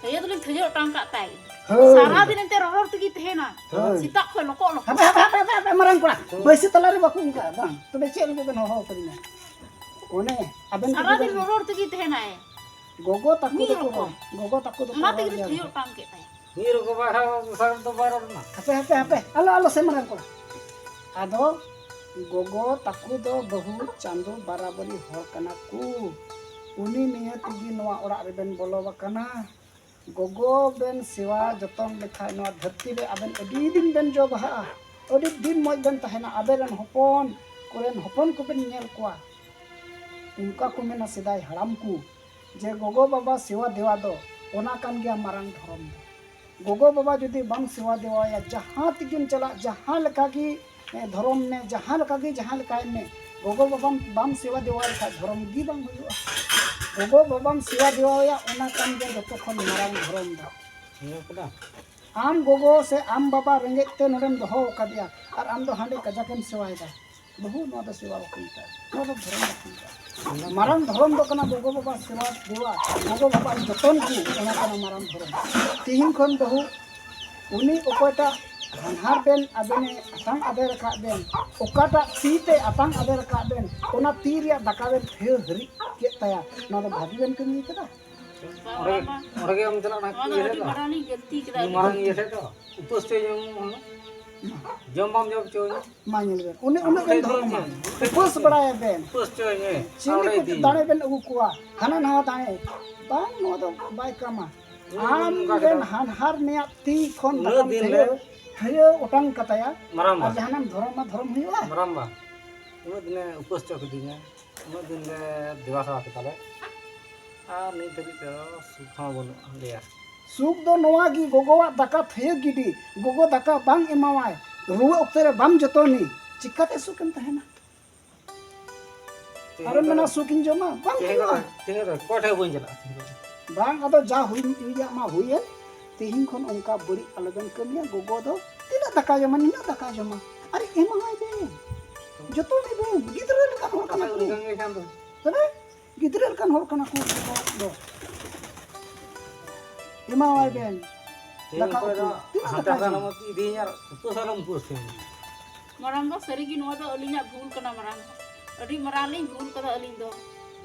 ᱛᱷᱟᱹᱭᱟᱹ ᱫᱚᱞᱤᱧ ᱛᱷᱟᱹᱭᱟᱹ ᱚᱴᱟᱝ ᱠᱟᱜ ᱛᱟᱭ᱾ ᱦᱳᱭ᱾ ᱥᱟᱨᱟ ᱫᱤᱱ ᱮᱱᱛᱮ ᱨᱚᱨᱚᱲ ᱛᱮᱜᱮ ᱛᱟᱦᱮᱱᱟ᱾ ᱦᱳᱭ᱾ ᱥᱮᱛᱟᱜ ᱠᱷᱚᱱ ᱞᱚᱠᱚᱜ ᱞᱚᱠᱚᱜ᱾ ᱦᱟᱯᱮ, ᱦᱟᱯᱮ, ᱦᱟᱯᱮ, ᱦᱟᱯᱮ, ᱢᱟᱨᱟᱝ ᱠᱚᱲᱟ, ᱵᱟᱹᱭᱥᱤ ᱛᱟᱞᱟᱨᱮ ᱵᱟᱠᱚ ᱚᱱᱠᱟᱜᱼᱟ, ᱵᱟᱝ? ᱛᱚᱵᱮ ᱪᱮᱫ ᱞᱟᱹᱜᱤᱫ ᱵᱮᱱ ᱦᱚᱦᱚ ᱟᱠᱟᱫᱤᱧᱟ? ᱚᱱᱮ, ᱟᱵᱮᱱ ᱥᱟᱨᱟ ᱛᱮᱜᱮ ᱫᱤᱱ ᱵᱮᱱ ᱨᱚᱨᱚᱲ ᱛᱮᱜᱮ ᱛᱟᱦᱮᱱᱟᱭ᱾ ᱜᱚᱜᱚ ᱛᱟᱠᱚ ᱢᱤᱫ ᱫᱚᱠᱚ ᱨᱚᱠᱚᱢ᱾ ᱨᱚᱲ, ᱜᱚᱜᱚ ᱛᱟᱠᱚ ᱫᱚᱠᱚ ᱚᱱᱟ ᱨᱚᱲ ᱛᱮᱜᱮ ᱜᱮᱭᱟ᱾ ᱛᱷᱟᱹᱭᱟᱹ ᱚᱴᱟᱝ ᱠᱮᱫ ᱛᱟᱭᱟ᱾ ᱢᱤᱫ ᱨᱚᱠᱚᱢ ᱵᱟᱝ ᱠᱷᱟᱱ ᱫᱚᱥᱟᱨ ᱫᱚ ᱵᱟᱭ ᱨᱚᱲ ᱮᱱᱟ᱾ ᱦᱟᱯᱮ, ᱦᱟᱯᱮ, ᱦᱟᱯᱮ, ᱟᱞᱚ, ᱟᱞᱚ ᱥᱮ ᱢᱟᱨᱟᱝ ᱠᱚᱲᱟ᱾ ᱟᱫᱚ ᱜᱚᱜᱚ ᱛᱟᱠᱚ ᱫᱚ ᱵᱟᱹᱦᱩ ᱪᱟᱸᱫᱚ ᱵᱟᱨᱟᱵᱟᱹᱨᱤ ᱦᱚᱲ ᱠᱟᱱᱟ ᱠᱚ᱾ ᱩᱱᱤ ᱱᱤᱭᱟᱹ ᱛᱮᱜᱮ ᱱᱚᱣᱟ ᱚᱲᱟᱜ ᱨᱮᱵᱮᱱ ᱵᱚᱞᱚ ᱟᱠᱟᱱᱟ᱾ ᱜᱚᱜᱚ ᱵᱮᱱ ᱥᱮᱵᱟ ᱡᱚᱛᱚᱱ ᱞᱮᱠᱷᱟᱡ ᱱᱚᱣᱟ ᱫᱷᱟᱹᱨᱛᱤ ᱨᱮ ᱟᱵᱮᱱ ᱟᱹᱰᱤ ᱫᱤᱱ ᱵᱮᱱ ᱡᱚ ᱵᱟᱦᱟᱜᱼᱟ, ᱟᱹᱰᱤ ᱫᱤᱱ ᱢᱚᱡᱽ ᱵᱮᱱ ᱛᱟᱦᱮᱱᱟ᱾ ᱟᱵᱮᱱ ᱨᱮᱱ ᱦᱚᱯᱚᱱ ᱠᱚᱨᱮᱱ ᱦᱚᱯᱚᱱ ᱠᱚᱵᱮᱱ ᱧᱮᱞ ᱠᱚᱣᱟ᱾ ᱚᱱᱠᱟ ᱠᱚ ᱢᱮᱱᱟ ᱥᱮᱫᱟᱭ ᱦᱟᱲᱟᱢ ᱠᱚ, ᱡᱮ ᱜᱚᱜᱚ ᱵᱟᱵᱟ ᱥᱮᱵᱟ ᱫᱮᱣᱟ ᱫᱚ ᱚᱱᱟ ᱠᱟᱱ ᱜᱮᱭᱟ ᱢᱟᱨᱟᱝ ᱫᱷᱚᱨᱚᱢ ᱫᱚ᱾ ᱜᱚᱜᱚ ᱵᱟᱵᱟ ᱡᱩᱫᱤ ᱵᱟᱢ ᱥᱮᱵᱟ ᱫᱮᱣᱟᱭᱟ, ᱡᱟᱦᱟᱸ ᱛᱮᱜᱮᱢ ᱪᱟᱞᱟᱜ, ᱡᱟᱦᱟᱸ ᱞᱮᱠᱟ ᱜᱮ ᱮ, ᱫᱷᱚᱨᱚᱢ ᱢᱮ, ᱡᱟᱦᱟᱸ ᱞᱮᱠᱟ ᱜᱮ ᱡᱟᱦᱟᱸ ᱞᱮᱠᱟᱭ ᱢᱮ, ᱜᱚᱜᱚ ᱵᱟᱵᱟᱢ ᱵᱟᱢ ᱥᱮᱵᱟ ᱫᱮᱣᱟ ᱞᱮᱠᱷᱟᱡ ᱫᱷᱚᱨᱚᱢ ᱜᱮ ᱵᱟᱝ ᱦᱩᱭᱩᱜᱼᱟ᱾ ᱜᱚᱜᱚ ᱵᱟᱵᱟᱢ ᱥᱮᱵᱟ ᱫᱮᱣᱟᱭᱟ, ᱚᱱᱟ ᱠᱟᱱ ᱜᱮ ᱡᱚᱛᱚ ᱠᱷᱚᱱ ᱢᱟᱨᱟᱝ ᱫᱷᱚᱨᱚᱢ ᱫᱚ᱾ ᱟᱸᱡᱚᱢ ᱠᱮᱫᱟ? ᱟᱢ ᱜᱚᱜᱚ ᱥᱮ ᱟᱢ ᱵᱟᱵᱟ ᱨᱮᱸᱜᱮᱡ ᱛᱮ ᱱᱚᱰᱮᱢ ᱫᱚᱦᱚ ᱟᱠᱟᱫᱮᱭᱟ ᱟᱨ ᱟᱢ ᱫᱚ ᱦᱟᱸᱰᱮ ᱠᱟᱡᱟᱠᱮᱢ ᱥᱮᱵᱟᱭᱮᱫᱟ, ᱵᱟᱹᱦᱩ, ᱱᱚᱣᱟ ᱫᱚ ᱥᱮᱵᱟ ᱵᱟᱠᱚ ᱢᱮᱛᱟᱜᱼᱟ, ᱱᱚᱣᱟ ᱫᱚ ᱫᱷᱚᱨᱚᱢ ᱵᱟᱠᱚ ᱢᱮᱛᱟᱜᱼᱟ᱾ ᱢᱟᱨᱟᱝ ᱫᱷᱚᱨᱚᱢ ᱫᱚ ᱠᱟᱱᱟ ᱜᱚᱜᱚ ᱵᱟᱵᱟ ᱥᱮᱵᱟ ᱫᱮᱣᱟ, ᱜᱚᱜᱚ ᱵᱟᱵᱟ ᱡᱚᱛᱚᱱ ᱠᱚ, ᱚᱱᱟ ᱠᱟᱱᱟ ᱢᱟᱨᱟᱝ ᱫᱷᱚᱨᱚᱢ᱾ ᱛᱤᱦᱤᱧ ᱠᱷᱚᱱ ᱵᱟᱹᱦᱩ, ᱩᱱᱤ ᱚᱠᱚᱭᱴᱟᱜ ᱦᱟᱱᱦᱟᱨ ᱵᱮᱱ ᱟᱵᱮᱱᱮ ᱟᱛᱟᱝ ᱟᱫᱮᱨ ᱟᱠᱟᱫ ᱵᱮᱱ, ᱚᱠᱟᱴᱟᱜ ᱛᱤ ᱛᱮ ᱟᱛᱟᱝ ᱟᱫᱮᱨ ᱟᱠᱟᱫ ᱵᱮᱱ, ᱚᱱᱟ ᱛᱤ ᱨᱮᱭᱟᱜ ᱫᱟᱠᱟ ᱵᱮᱱ ᱛᱷᱟᱹᱭᱟᱹ ᱦᱟᱹᱨᱤᱡ ᱠᱮᱫ ᱛᱟᱭᱟ, ᱱᱚᱣᱟ ᱫᱚ ᱵᱷᱟᱹᱜᱤ ᱵᱮᱱ ᱠᱟᱹᱢᱤ ᱠᱟᱫᱟ? ᱚᱸᱰᱮ, ᱚᱸᱰᱮ ᱜᱮ ᱟᱢ ᱪᱟᱞᱟᱜ ᱚᱱᱟ ᱱᱚᱣᱟ ᱫᱚ ᱤᱭᱟᱹ ᱟᱹᱰᱤ ᱨᱮᱫᱚ? ᱢᱟᱨᱟᱝ ᱞᱤᱧ ᱜᱟᱹᱞᱛᱤ ᱠᱮᱫᱟ ᱟᱹᱞᱤᱧ᱾ ᱢᱟᱨᱟᱝ ᱤᱭᱟᱹ ᱴᱷᱮᱡ ᱫᱚ? ᱩᱯᱟᱹᱥ ᱦᱚᱪᱚᱧ ᱢᱮ᱾ ᱡᱚᱢ ᱵᱟᱢ ᱡᱚᱢ ᱦᱚᱪᱚᱧ᱾ ᱢᱟ ᱧᱮᱞ ᱵᱮᱱ, ᱩᱱᱟᱹᱜ, ᱩᱱᱟᱹᱜ ᱵᱮᱱ ᱫᱷᱚᱨᱚᱢᱟ᱾ ᱩᱯᱟᱹᱥ ᱵᱟᱲᱟᱭᱟᱵᱮᱱ᱾ ᱩᱯᱟᱹᱥ ᱦᱚᱪᱚᱧ ᱢᱮ᱾ ᱪᱤᱞᱤ ᱟᱨ ᱠᱚ ᱚᱸᱰᱮ ᱤᱫᱤᱧ ᱫᱟᱲᱮ ᱢᱮ᱾ ᱵᱮᱱ ᱟᱹᱜᱩ ᱠᱚᱣᱟ? ᱦᱟᱱᱟ ᱱᱟᱣᱟ ᱫᱟᱲᱮ᱾ ᱵᱟᱝ, ᱱᱚᱣᱟ ᱫᱚ ᱵᱟᱭ ᱠᱟᱢᱟ᱾ ᱦᱩᱸ, ᱟᱢ ᱚᱱᱠᱟ ᱨᱮᱱ ᱠᱟᱛᱷᱟ᱾ ᱦᱟᱱᱦᱟᱨ ᱱᱮᱭᱟᱜ ᱛᱤ ᱠᱷᱚᱱ ᱩᱱᱟᱹᱜ ᱫᱟᱠᱟᱢ ᱫᱤᱱ ᱛᱷᱟᱹᱭᱟᱹ, ᱨᱮ ᱛᱷᱟᱹᱭᱟᱹ ᱚᱴᱟᱝ ᱠᱟᱛᱟᱭᱟ᱾ ᱢᱟᱨᱟᱝᱵᱟ᱾ ᱟᱨ ᱡᱟᱦᱟᱱᱟᱜ ᱫᱷᱚᱨᱚᱢ ᱢᱟ ᱫᱷᱚᱨᱚᱢ ᱦᱩᱭᱩᱜᱼᱟ᱾ ᱢᱟᱨᱟᱝᱵᱟ, ᱩᱱᱟᱹᱜ ᱫᱤᱱᱮ ᱩᱯᱟᱹᱥ ᱦᱚᱪᱚ ᱠᱤᱫᱤᱧᱟ, ᱩᱱᱟᱹᱜ ᱫᱤᱱ ᱞᱮ ᱫᱮᱵᱟ ᱥᱮᱵᱟ ᱠᱮᱫᱟᱞᱮ, ᱟᱨ ᱱᱤᱛ ᱫᱷᱟᱹᱵᱤᱡ ᱛᱮᱫᱚ ᱥᱩᱠ ᱦᱚᱸ ᱵᱟᱹᱱᱩᱜ ᱞᱮᱭᱟ᱾ ᱥᱩᱠ ᱫᱚ ᱱᱚᱣᱟ ᱜᱮ, ᱜᱚᱜᱚᱣᱟᱜ ᱫᱟᱠᱟ ᱛᱷᱟᱹᱭᱟᱹ ᱜᱤᱰᱤ, ᱜᱚᱜᱚ ᱫᱟᱠᱟ ᱵᱟᱝ ᱮᱢᱟᱣᱟᱭ, ᱨᱩᱣᱟᱹ ᱚᱠᱛᱮ ᱨᱮ ᱵᱟᱢ ᱡᱚᱛᱚᱱᱤ, ᱪᱤᱠᱟᱛᱮ ᱥᱩᱠᱮᱢ ᱛᱟᱦᱮᱱᱟ? ᱛᱮᱦᱮᱧ ᱟᱨᱮᱢ ᱫᱚ ᱢᱮᱱᱟ, "ᱥᱩᱠᱤᱧ ᱡᱚᱢᱟ"? ᱵᱟᱝ ᱛᱮᱦᱮᱧ ᱫᱚ ᱦᱩᱭᱩᱜᱼᱟ᱾ ᱛᱮᱦᱮᱧ ᱫᱚ ᱚᱠᱚᱭ ᱴᱷᱮᱱ ᱵᱟᱹᱧ ᱪᱟᱞᱟᱜᱼᱟ ᱛᱮᱦᱮᱧ ᱫᱚ᱾ ᱵᱟᱝ, ᱟᱫᱚ ᱡᱟ ᱦᱩᱭ, ᱦᱩᱭᱟᱜ ᱢᱟ ᱦᱩᱭᱮᱱ᱾ ᱛᱮᱦᱮᱧ ᱠᱷᱚᱱ ᱚᱱᱠᱟ ᱵᱟᱹᱲᱤᱡ ᱟᱞᱚᱵᱮᱱ ᱠᱟᱹᱢᱤᱭᱟ᱾ ᱜᱚᱜᱚ ᱫᱚ ᱛᱤᱱᱟᱹᱜ ᱫᱟᱠᱟ ᱡᱚᱢᱟ, ᱱᱤᱱᱟᱹᱜ ᱫᱟᱠᱟ ᱡᱚᱢᱟ᱾ ᱟᱨ ᱮᱢᱟᱭ ᱵᱮᱱ, ᱡᱚᱛᱚᱱᱮ ᱵᱮᱱ, ᱜᱤᱫᱽᱨᱟᱹ ᱞᱮᱠᱟᱱ ᱦᱚᱲ ᱠᱟᱱᱟ ᱠᱚ᱾ ᱩᱱᱤ ᱠᱟᱱ ᱜᱮ ᱠᱷᱟᱱ ᱫᱚ᱾ ᱛᱚᱵᱮ ᱜᱤᱫᱽᱨᱟᱹ ᱞᱮᱠᱟᱱ ᱦᱚᱲ ᱠᱟᱱᱟ ᱠᱚ ᱜᱚᱜᱚ ᱫᱚ᱾ ᱮᱢᱟᱣᱟᱭ ᱵᱮᱱ᱾ ᱛᱮᱦᱮᱧ ᱫᱟᱠᱟ ᱠᱷᱚᱱ ᱩᱛᱩ᱾ ᱫᱚ ᱛᱤᱱᱟᱹᱜ ᱦᱟᱱᱛᱮ ᱫᱟᱠᱟ ᱦᱟᱱᱛᱮ ᱡᱚᱢᱟ? ᱟᱞᱚᱢ ᱤᱫᱤᱭᱤᱧᱟ ᱟᱨ ᱩᱯᱟᱹᱥ ᱟᱞᱚᱢ ᱩᱯᱟᱹᱥ ᱠᱟᱹᱧᱟ᱾ ᱢᱟᱨᱟᱝ ᱵᱟ, ᱥᱟᱹᱨᱤᱜᱮ ᱱᱚᱣᱟ ᱫᱚ ᱟᱹᱞᱤᱧᱟᱜ ᱵᱷᱩᱞ ᱠᱟᱱᱟ ᱢᱟᱨᱟᱝ ᱵᱟ᱾ ᱟᱹᱰᱤ ᱢᱟᱨᱟᱝ ᱞᱤᱧ ᱵᱷᱩᱞ ᱠᱟᱫᱟ ᱟᱹᱞᱤᱧ ᱫᱚ᱾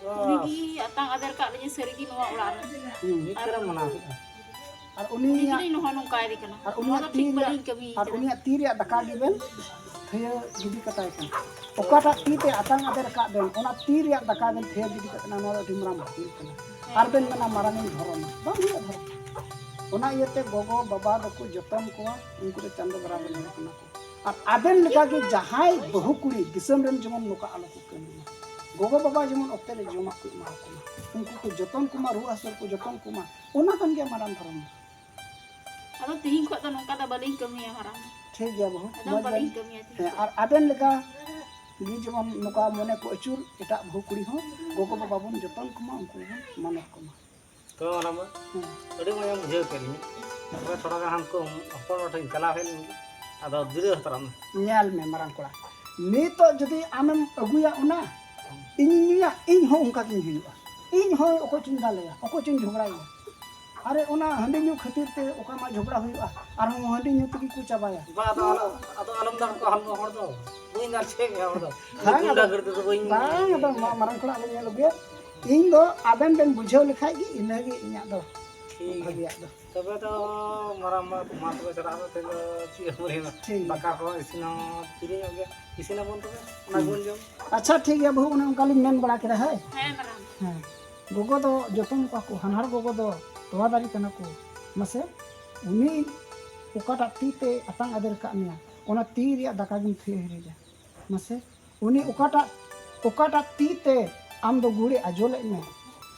ᱵᱟᱥ᱾ ᱩᱱᱤᱜᱮ ᱟᱛᱟᱝ ᱟᱫᱮᱨ ᱠᱟᱜ ᱞᱤᱧᱟᱹ ᱥᱟᱹᱨᱤᱜᱮ ᱱᱚᱣᱟ ᱚᱲᱟᱜ ᱨᱮ᱾ ᱦᱩᱸ᱾ ᱢᱤᱫ ᱠᱟᱨᱮ ᱢᱟᱱᱟᱣ ᱠᱮᱫᱟ᱾ ᱟᱨ ᱩᱱᱤᱭᱟᱜ, ᱩᱱᱤᱜᱮᱞᱤᱧ ᱱᱚᱣᱟ ᱱᱚᱝᱠᱟᱭᱮᱫᱮ ᱠᱟᱱᱟ᱾ ᱟᱨ ᱱᱚᱣᱟ ᱩᱱᱤᱭᱟᱜ ᱫᱚ ᱛᱤ ᱴᱷᱤᱠ ᱨᱮᱭᱟᱜ, ᱵᱟᱹᱞᱤᱧ ᱠᱟᱹᱢᱤ ᱟᱨ ᱠᱟᱫᱟ᱾ ᱩᱱᱤᱭᱟᱜ ᱛᱤ ᱨᱮᱭᱟᱜ ᱫᱟᱠᱟ ᱜᱮᱵᱮᱱ ᱛᱷᱟᱹᱭᱟᱹ ᱜᱤᱰᱤ ᱠᱟᱛᱟᱭ ᱠᱟᱱᱟ᱾ ᱚᱠᱟᱴᱟᱜ ᱛᱤ ᱛᱮ ᱟᱛᱟᱝ ᱟᱫᱮᱨ ᱟᱠᱟᱫ ᱵᱮᱱ, ᱚᱱᱟ ᱛᱤ ᱨᱮᱭᱟᱜ ᱫᱟᱠᱟ ᱵᱮᱱ ᱛᱷᱟᱹᱭᱟᱹ ᱜᱤᱰᱤ ᱠᱟᱜ ᱠᱟᱱᱟ, ᱱᱚᱣᱟ ᱫᱚ ᱟᱹᱰᱤ ᱢᱟᱨᱟᱝ ᱵᱷᱩᱞ ᱠᱟᱱᱟ᱾ ᱟᱨ ᱵᱮᱱ ᱢᱮᱱᱟ ᱢᱟᱨᱟᱝ ᱤᱧ ᱫᱷᱚᱨᱚᱢᱟ, ᱵᱟᱝ ᱦᱩᱭᱩᱜᱼᱟ ᱫᱷᱚᱨᱚᱢ᱾ ᱚᱱᱟ ᱤᱭᱟᱹᱛᱮ ᱜᱚᱜᱚ ᱵᱟᱵᱟ ᱫᱚᱠᱚ ᱡᱚᱛᱚᱱ ᱠᱚᱣᱟ, ᱩᱱᱠᱩ ᱫᱚ ᱪᱟᱸᱫᱚ ᱵᱚᱸᱜᱟ ᱵᱚᱱ ᱢᱮᱛᱟ ᱠᱚᱣᱟ᱾ ᱟᱨ ᱟᱵᱮᱱ ᱞᱮᱠᱟᱜᱮ ᱡᱟᱦᱟᱸᱭ ᱵᱟᱹᱦᱩ ᱠᱩᱲᱤ ᱫᱤᱥᱚᱢ ᱨᱮᱱ ᱡᱮᱢᱚᱱ ᱱᱚᱝᱠᱟ ᱟᱞᱚ ᱠᱚ ᱠᱟᱹᱢᱤ ᱢᱟ᱾ ᱜᱚᱜᱚ ᱵᱟᱵᱟ ᱡᱮᱢᱚᱱ ᱚᱠᱛᱮ ᱨᱮ ᱡᱚᱢᱟᱜ ᱠᱚ ᱮᱢᱟ ᱠᱚ ᱢᱟ, ᱩᱱᱠᱩ ᱠᱚ ᱡᱚᱛᱚᱱ ᱠᱚᱢᱟ, ᱨᱩᱣᱟᱹ ᱦᱟᱹᱥᱩ ᱨᱮᱠᱚ ᱡᱚᱛᱚᱱ ᱠᱚᱢᱟ, ᱚᱱᱟ ᱠᱟᱱ ᱜᱮᱭᱟ ᱢᱟᱨᱟᱝ ᱫᱷᱚᱨᱚᱢ ᱫᱚ᱾ ᱟᱫᱚ ᱛᱤᱦᱤᱧ ᱠᱷᱚᱱ ᱫᱚ ᱱᱚᱝᱠᱟ ᱫᱚ ᱵᱟᱹᱞᱤᱧ ᱠᱟᱹᱢᱤᱭᱟ ᱢᱟᱨᱟᱝ᱾ ᱴᱷᱤᱠ ᱜᱮᱭᱟ ᱵᱟᱹᱦᱩ, ᱟᱫᱚ ᱢᱚᱡᱽ ᱵᱟᱹᱞᱤᱧ ᱵᱟᱹᱲᱤᱡ᱾ ᱠᱟᱹᱢᱤᱭᱟ ᱛᱤᱦᱤᱧ ᱦᱮᱸ, ᱠᱷᱚᱱ᱾ ᱟᱨ ᱟᱵᱮᱱ ᱞᱮᱠᱟ ᱜᱮ ᱡᱮᱢᱚᱱ ᱱᱚᱝᱠᱟ ᱢᱚᱱᱮ ᱠᱚ ᱟᱹᱪᱩᱨ ᱮᱴᱟᱜ ᱵᱟᱹᱦᱩ ᱠᱩᱲᱤ ᱦᱚᱸ, ᱜᱚᱜᱚ ᱵᱟᱵᱟ ᱵᱚᱱ ᱡᱚᱛᱚᱱ ᱠᱚᱢᱟ, ᱩᱱᱠᱩ ᱵᱚᱱ ᱢᱟᱱᱚᱛ ᱠᱚᱢᱟ᱾ ᱛᱚ ᱚᱱᱟ ᱢᱟ ᱦᱮᱸ᱾ ᱟᱹᱰᱤ ᱢᱚᱡᱽ ᱮᱢ ᱵᱩᱡᱷᱟᱹᱣ ᱠᱮᱫ ᱞᱤᱧᱟ᱾ ᱛᱚᱵᱮ ᱛᱷᱚᱲᱟ ᱜᱟᱱ ᱦᱟᱱᱠᱩ ᱦᱚᱯᱚᱱ ᱦᱚᱲ ᱴᱷᱮᱱ ᱪᱟᱞᱟᱣ ᱦᱮᱡ ᱞᱮᱱ ᱜᱮ, ᱟᱫᱚ ᱡᱤᱨᱟᱹᱣ ᱦᱟᱛᱟᱲᱚᱜ ᱢᱮ᱾ ᱧᱮᱞ ᱢᱮ ᱢᱟᱨᱟᱝ ᱠᱚᱲᱟ, ᱱᱤᱛᱚᱜ ᱡᱩᱫᱤ ᱟᱢᱮᱢ ᱟᱹᱜᱩᱭᱟ ᱚᱱᱟ, ᱤᱧᱤᱧ ᱧᱩᱭᱟ, ᱤᱧ ᱦᱚᱸ ᱚᱱᱠᱟ ᱜᱤᱧ ᱦᱩᱭᱩᱜᱼᱟ᱾ ᱤᱧ ᱦᱚᱸ ᱚᱠᱚᱭ ᱪᱚᱧ ᱫᱟᱞᱮᱭᱟ, ᱚᱠᱚᱭ ᱪᱚᱧ ᱡᱷᱚᱜᱽᱲᱟᱭᱟ᱾ ᱟᱨᱮ ᱚᱱᱟ ᱦᱟᱺᱰᱤ ᱧᱩ ᱠᱷᱟᱹᱛᱤᱨ ᱛᱮ ᱚᱠᱟ ᱢᱟ ᱡᱷᱚᱜᱽᱲᱟ ᱦᱩᱭᱩᱜᱼᱟ, ᱟᱨᱦᱚᱸ ᱦᱟᱺᱰᱤ ᱧᱩ ᱛᱮᱜᱮ ᱠᱚ ᱪᱟᱵᱟᱭᱟ᱾ ᱵᱟ, ᱟᱫᱚ ᱟᱞᱚ-, ᱟᱫᱚ ᱟᱞᱚᱢ ᱫᱟᱞ ᱠᱚᱣᱟ ᱦᱟᱱᱠᱩ ᱦᱚᱲ ᱫᱚ᱾ ᱵᱟᱹᱧ ᱫᱟᱞ ᱦᱚᱪᱚᱭᱮᱫ ᱢᱮᱭᱟ ᱦᱚᱲ ᱫᱚ᱾ ᱵᱟᱝ, ᱜᱩᱱᱰᱟ ᱟᱫᱚ, ᱜᱟᱹᱲ ᱛᱮᱫᱚ ᱵᱟᱹᱧ ᱵᱟᱝ, ᱟᱫᱚ ᱢᱟ-, ᱢᱟᱨᱟᱝ ᱠᱚᱲᱟ ᱟᱞᱚ ᱧᱮᱞ ᱟᱹᱜᱩᱭᱟ᱾ ᱤᱧ ᱫᱚ ᱟᱵᱮᱱ ᱵᱮᱱ ᱵᱩᱡᱷᱟᱹᱣ ᱞᱮᱠᱷᱟᱡ ᱜᱮ ᱤᱱᱟᱹᱜᱮ ᱤᱧᱟᱹᱜ ᱫᱚ ᱴᱷᱤᱠ ᱜᱮᱭᱟ᱾ ᱵᱷᱟᱹᱜᱤᱭᱟᱜ ᱫᱚ᱾ ᱛᱚᱵᱮ ᱫᱚ ᱢᱟᱨᱟᱝ ᱵᱟ, ᱢᱟ ᱛᱚᱵᱮ ᱪᱟᱞᱟᱜ ᱢᱮ, ᱛᱮᱦᱮᱧ ᱫᱚ ᱪᱮᱫ ᱮᱢ ᱞᱟᱹᱭᱟ? ᱴᱷᱤᱠ ᱜᱮᱭᱟ᱾ ᱫᱟᱠᱟ ᱠᱚ ᱤᱥᱤᱱ ᱦᱚᱸ ᱛᱤᱨᱮ ᱧᱚᱜ ᱜᱮ ᱤᱥᱤᱱ ᱟᱵᱚᱱ ᱛᱚᱵᱮ, ᱚᱱᱟ ᱦᱩᱸ᱾ ᱜᱮᱵᱚᱱ ᱡᱚᱢ᱾ ᱟᱪᱪᱷᱟ, ᱴᱷᱤᱠ ᱜᱮᱭᱟ ᱵᱟᱹᱦᱩ, ᱚᱱᱮ ᱚᱱᱠᱟ ᱞᱤᱧ ᱢᱮᱱ ᱵᱟᱲᱟ ᱠᱮᱫᱟ, ᱦᱳᱭ? ᱦᱮᱸ, ᱢᱟᱨᱟᱝ᱾ ᱦᱮᱸ᱾ ᱜᱚᱜᱚ ᱫᱚ ᱡᱚᱛᱚᱱ ᱠᱚᱣᱟ ᱠᱚ, ᱦᱟᱱᱦᱟᱨ ᱜᱚᱜᱚ ᱫᱚ ᱛᱚᱣᱟ ᱫᱟᱨᱮ ᱠᱟᱱᱟ ᱠᱚ᱾ ᱢᱟᱥᱮ, ᱩᱱᱤ ᱚᱠᱟᱴᱟᱜ ᱛᱤ ᱛᱮ ᱟᱛᱟᱝ ᱟᱫᱮᱨ ᱠᱟᱜ ᱢᱮᱭᱟ, ᱚᱱᱟ ᱛᱤ ᱨᱮᱭᱟᱜ ᱫᱟᱠᱟ ᱜᱮᱢ ᱛᱷᱤᱨ ᱦᱤᱨᱤᱡᱟ᱾ ᱢᱟᱥᱮ, ᱩᱱᱤ ᱚᱠᱟᱴᱟᱜ, ᱚᱠᱟᱴᱟᱜ ᱛᱤ ᱛᱮ ᱟᱢ ᱫᱚ ᱜᱩᱲᱮ ᱟᱡᱚ ᱞᱮᱫ ᱢᱮ,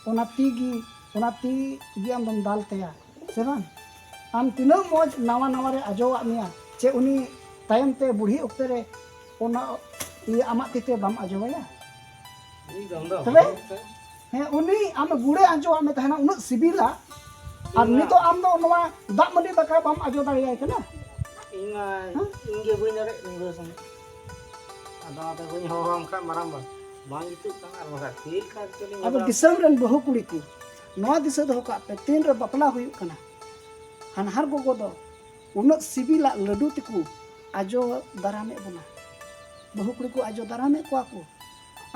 ᱚᱱᱟ ᱛᱤ ᱜᱮ, ᱚᱱᱟ ᱛᱤ ᱜᱮ ᱟᱢ ᱫᱚᱢ ᱫᱟᱞ ᱛᱟᱭᱟ, ᱥᱮ ᱵᱟᱝ? ᱟᱢ ᱛᱤᱱᱟᱹᱜ ᱢᱚᱡᱽ ᱱᱟᱣᱟ ᱱᱟᱣᱟ ᱨᱮ ᱟᱡᱚᱣᱟᱜ ᱢᱮᱭᱟ, ᱪᱮ ᱩᱱᱤ ᱛᱟᱭᱚᱢ ᱛᱮ ᱵᱩᱲᱦᱤ ᱚᱠᱛᱮ ᱨᱮ ᱚᱱᱟ ᱤᱭᱟᱹ ᱟᱢᱟᱜ ᱛᱤ ᱛᱮ ᱵᱟᱢ ᱟᱡᱚᱣᱟᱭᱟ? ᱤᱧ ᱫᱚ ᱚᱱᱟ ᱛᱚᱵᱮ? ᱦᱚᱲ ᱛᱮ᱾ ᱦᱮᱸ, ᱩᱱᱤ ᱟᱢ ᱜᱩᱲᱮ ᱟᱡᱚᱣᱟᱜ ᱢᱮ ᱛᱟᱦᱮᱱᱟ, ᱩᱱᱟᱹᱜ ᱥᱤᱵᱤᱞᱟ, ᱟᱨ ᱤᱧ ᱢᱟ ᱱᱤᱛᱚᱜ ᱟᱢ ᱫᱚ ᱱᱚᱣᱟ ᱫᱟᱜ ᱢᱟᱹᱰᱤ ᱫᱟᱠᱟ ᱵᱟᱢ ᱟᱡᱚ ᱫᱟᱲᱮᱭᱟᱭ ᱠᱟᱱᱟ᱾ ᱤᱧ ᱢᱟ ᱦᱮᱸ? ᱤᱧ ᱜᱮ ᱵᱟᱹᱧ ᱫᱟᱲᱮᱭᱟᱜ ᱠᱟᱱᱟ ᱜᱤᱫᱽᱨᱟᱹ ᱥᱚᱸᱜᱮ᱾ ᱟᱫᱚ ᱚᱱᱟᱛᱮ ᱵᱟᱹᱧ ᱦᱚᱦᱚᱣᱟᱢ ᱠᱷᱟᱱ ᱢᱟᱨᱟᱝ ᱵᱟ, ᱵᱟᱝ ᱡᱩᱛᱩᱜ ᱠᱟᱱᱟ᱾ ᱟᱨ ᱵᱟᱠᱷᱟᱡ ᱪᱮᱫ ᱞᱮᱠᱟ ᱪᱚᱞᱤᱧ ᱟᱫᱚ ᱧᱮᱞᱟ᱾ ᱫᱤᱥᱚᱢ ᱨᱮᱱ ᱵᱟᱹᱦᱩ ᱠᱩᱲᱤ ᱠᱚ, ᱱᱚᱣᱟ ᱫᱤᱥᱟᱹ ᱫᱚᱦᱚ ᱠᱟᱜ ᱯᱮ, ᱛᱤᱱ ᱨᱮ ᱵᱟᱯᱞᱟ ᱦᱩᱭᱩᱜ ᱠᱟᱱᱟ, ᱦᱟᱱᱦᱟᱨ ᱜᱚᱜᱚ ᱫᱚ ᱩᱱᱟᱹᱜ ᱥᱤᱵᱤᱞᱟᱜ ᱞᱟᱹᱰᱩ ᱛᱮᱠᱚ ᱟᱡᱚ ᱫᱟᱨᱟᱢᱮᱫ ᱵᱚᱱᱟ᱾ ᱵᱟᱹᱦᱩ ᱠᱩᱲᱤ ᱠᱚ ᱟᱡᱚ ᱫᱟᱨᱟᱢᱮᱫ ᱠᱚᱣᱟ ᱠᱚ᱾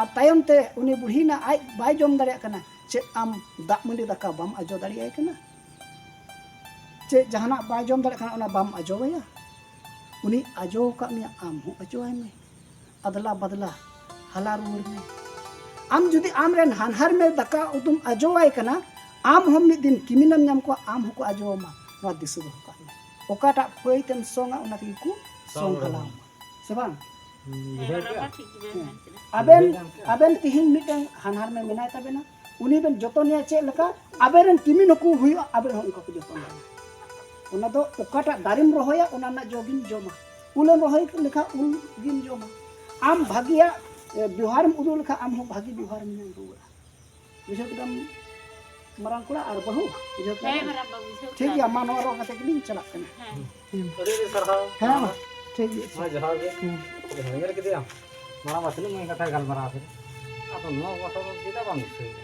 ᱟᱨ ᱛᱟᱭᱚᱢ ᱛᱮ ᱩᱱᱤ ᱵᱩᱲᱦᱤ ᱱᱟ ᱟᱡ ᱵᱟᱭ ᱡᱚᱢ ᱫᱟᱲᱮᱭᱟᱜ ᱠᱟᱱᱟ, ᱪᱮᱫ ᱟᱢ ᱫᱟᱜ ᱢᱟᱹᱰᱤ ᱫᱟᱠᱟ ᱵᱟᱢ ᱟᱡᱚ ᱫᱟᱲᱮᱭᱟᱭ ᱠᱟᱱᱟ? ᱪᱮᱫ ᱡᱟᱦᱟᱱᱟᱜ ᱵᱟᱭ ᱡᱚᱢ ᱫᱟᱲᱮᱭᱟᱜ ᱠᱟᱱᱟ, ᱚᱱᱟ ᱵᱟᱢ ᱟᱡᱚᱣᱟᱭᱟ? ᱩᱱᱤ ᱟᱡᱚ ᱟᱠᱟᱫ ᱢᱮᱭᱟ, ᱟᱢ ᱦᱚᱸ ᱟᱡᱚᱣᱟᱭ ᱢᱮ᱾ ᱟᱫᱽᱞᱟ ᱵᱟᱫᱽᱞᱟ ᱦᱟᱞᱟ ᱨᱩᱣᱟᱹᱲ ᱢᱮ᱾ ᱟᱢ ᱡᱩᱫᱤ ᱟᱢᱨᱮᱱ ᱦᱟᱱᱦᱟᱨ ᱢᱮ ᱫᱟᱠᱟ ᱩᱛᱩᱢ ᱟᱡᱚᱣᱟᱭ ᱠᱟᱱᱟ, ᱟᱢ ᱦᱚᱸ ᱢᱤᱫ ᱫᱤᱱ ᱠᱤᱢᱤᱱᱮᱢ ᱧᱟᱢ ᱠᱚᱣᱟ, ᱟᱢ ᱦᱚᱸᱠᱚ ᱟᱡᱚᱣᱟᱢᱟ᱾ ᱱᱚᱣᱟ ᱫᱤᱥᱟᱹ ᱫᱚᱦᱚ ᱠᱟᱜ ᱢᱮ᱾ ᱚᱠᱟᱴᱟᱜ ᱯᱟᱹᱭ ᱛᱮᱢ ᱥᱚᱝᱟ, ᱚᱱᱟ ᱛᱮᱜᱮ ᱠᱚ ᱥᱚᱝ ᱦᱟᱞᱟᱣ ᱟᱢᱟ, ᱥᱮ ᱵᱟᱝ? ᱦᱮᱸ, ᱚᱱᱟ ᱢᱟ ᱴᱷᱤᱠ ᱜᱮᱵᱮᱱ ᱢᱮᱱ ᱠᱮᱫᱟ᱾ ᱟᱵᱮᱱ, ᱟᱵᱮᱱ ᱛᱤᱦᱤᱧ ᱢᱤᱫᱴᱟᱝ ᱦᱟᱱᱦᱟᱨ ᱢᱮ ᱢᱮᱱᱟᱭ ᱛᱟᱵᱮᱱᱟ, ᱩᱱᱤ ᱵᱮᱱ ᱡᱚᱛᱚᱱᱮᱭᱟ ᱪᱮᱫ ᱞᱮᱠᱟ, ᱟᱵᱮᱱ ᱨᱮᱱ ᱠᱤᱢᱤᱱ ᱦᱚᱸᱠᱚ ᱦᱩᱭᱩᱜᱼᱟ, ᱟᱵᱮᱱ ᱦᱚᱸ ᱚᱱᱠᱟ ᱠᱚ ᱡᱚᱛᱚᱱ ᱵᱮᱱᱟ᱾ ᱚᱱᱟ ᱫᱚ ᱚᱠᱟᱴᱟᱜ ᱫᱟᱨᱮᱢ ᱨᱚᱦᱚᱭᱟ, ᱚᱱᱟ ᱨᱮᱱᱟᱜ ᱡᱚ ᱜᱮᱢ ᱡᱚᱢᱟ᱾ ᱩᱞᱮᱢ ᱨᱚᱦᱚᱭ ᱞᱮᱠᱷᱟᱱ ᱩᱞ ᱜᱮᱢ ᱡᱚᱢᱟ᱾ ᱟᱢ ᱵᱷᱟᱹᱜᱤᱭᱟᱜ, ᱮ, ᱵᱮᱣᱦᱟᱨᱮᱢ ᱩᱫᱩᱜ ᱞᱮᱠᱷᱟᱱ ᱟᱢ ᱦᱚᱸ ᱵᱷᱟᱹᱜᱤ ᱵᱮᱣᱦᱟᱨᱮᱢ ᱧᱟᱢ ᱨᱩᱣᱟᱹᱲᱟ᱾ ᱵᱩᱡᱷᱟᱹᱣ ᱠᱮᱫᱟᱢ ᱢᱟᱨᱟᱝ ᱠᱚᱲᱟ ᱟᱨ ᱵᱟᱹᱦᱩ? ᱵᱩᱡᱷᱟᱹᱣ ᱠᱮᱫᱟᱢ? ᱦᱮᱸ, ᱢᱟᱨᱟᱝ ᱵᱟᱹᱵᱩ, ᱵᱩᱡᱷᱟᱹᱣ ᱴᱷᱤᱠ ᱠᱮᱫᱟ ᱜᱮᱭᱟ, ᱞᱤᱧ᱾ ᱢᱟ ᱱᱚᱣᱟ ᱨᱚᱲ ᱠᱟᱛᱮ ᱜᱮᱞᱤᱧ ᱪᱟᱞᱟᱜ ᱠᱟᱱᱟ᱾ ᱦᱮᱸ᱾ ᱟᱹᱰᱤ ᱟᱹᱰᱤ ᱥᱟᱨᱦᱟᱣ᱾ ᱦᱮᱸ, ᱢᱟ᱾ ᱴᱷᱤᱠ ᱜᱮᱭᱟ᱾ ᱢᱟ, ᱡᱚᱦᱟᱨ ᱜᱮ᱾ ᱦᱮᱸ᱾ ᱧᱮᱞ ᱠᱮᱫᱮᱭᱟᱢ? ᱢᱟᱨᱟᱝ ᱵᱟ ᱛᱤᱱᱟᱹᱜ ᱢᱚᱡᱽ ᱠᱟᱛᱷᱟᱭ ᱜᱟᱞᱢᱟᱨᱟᱣ ᱠᱮᱫᱟ᱾ ᱟᱫᱚ ᱱᱚᱣᱟ ᱵᱚᱛᱚᱨ ᱫᱚ ᱪᱮᱫᱟᱜ ᱵᱟᱢ ᱫᱤᱥᱟᱹᱭᱮᱫᱟ?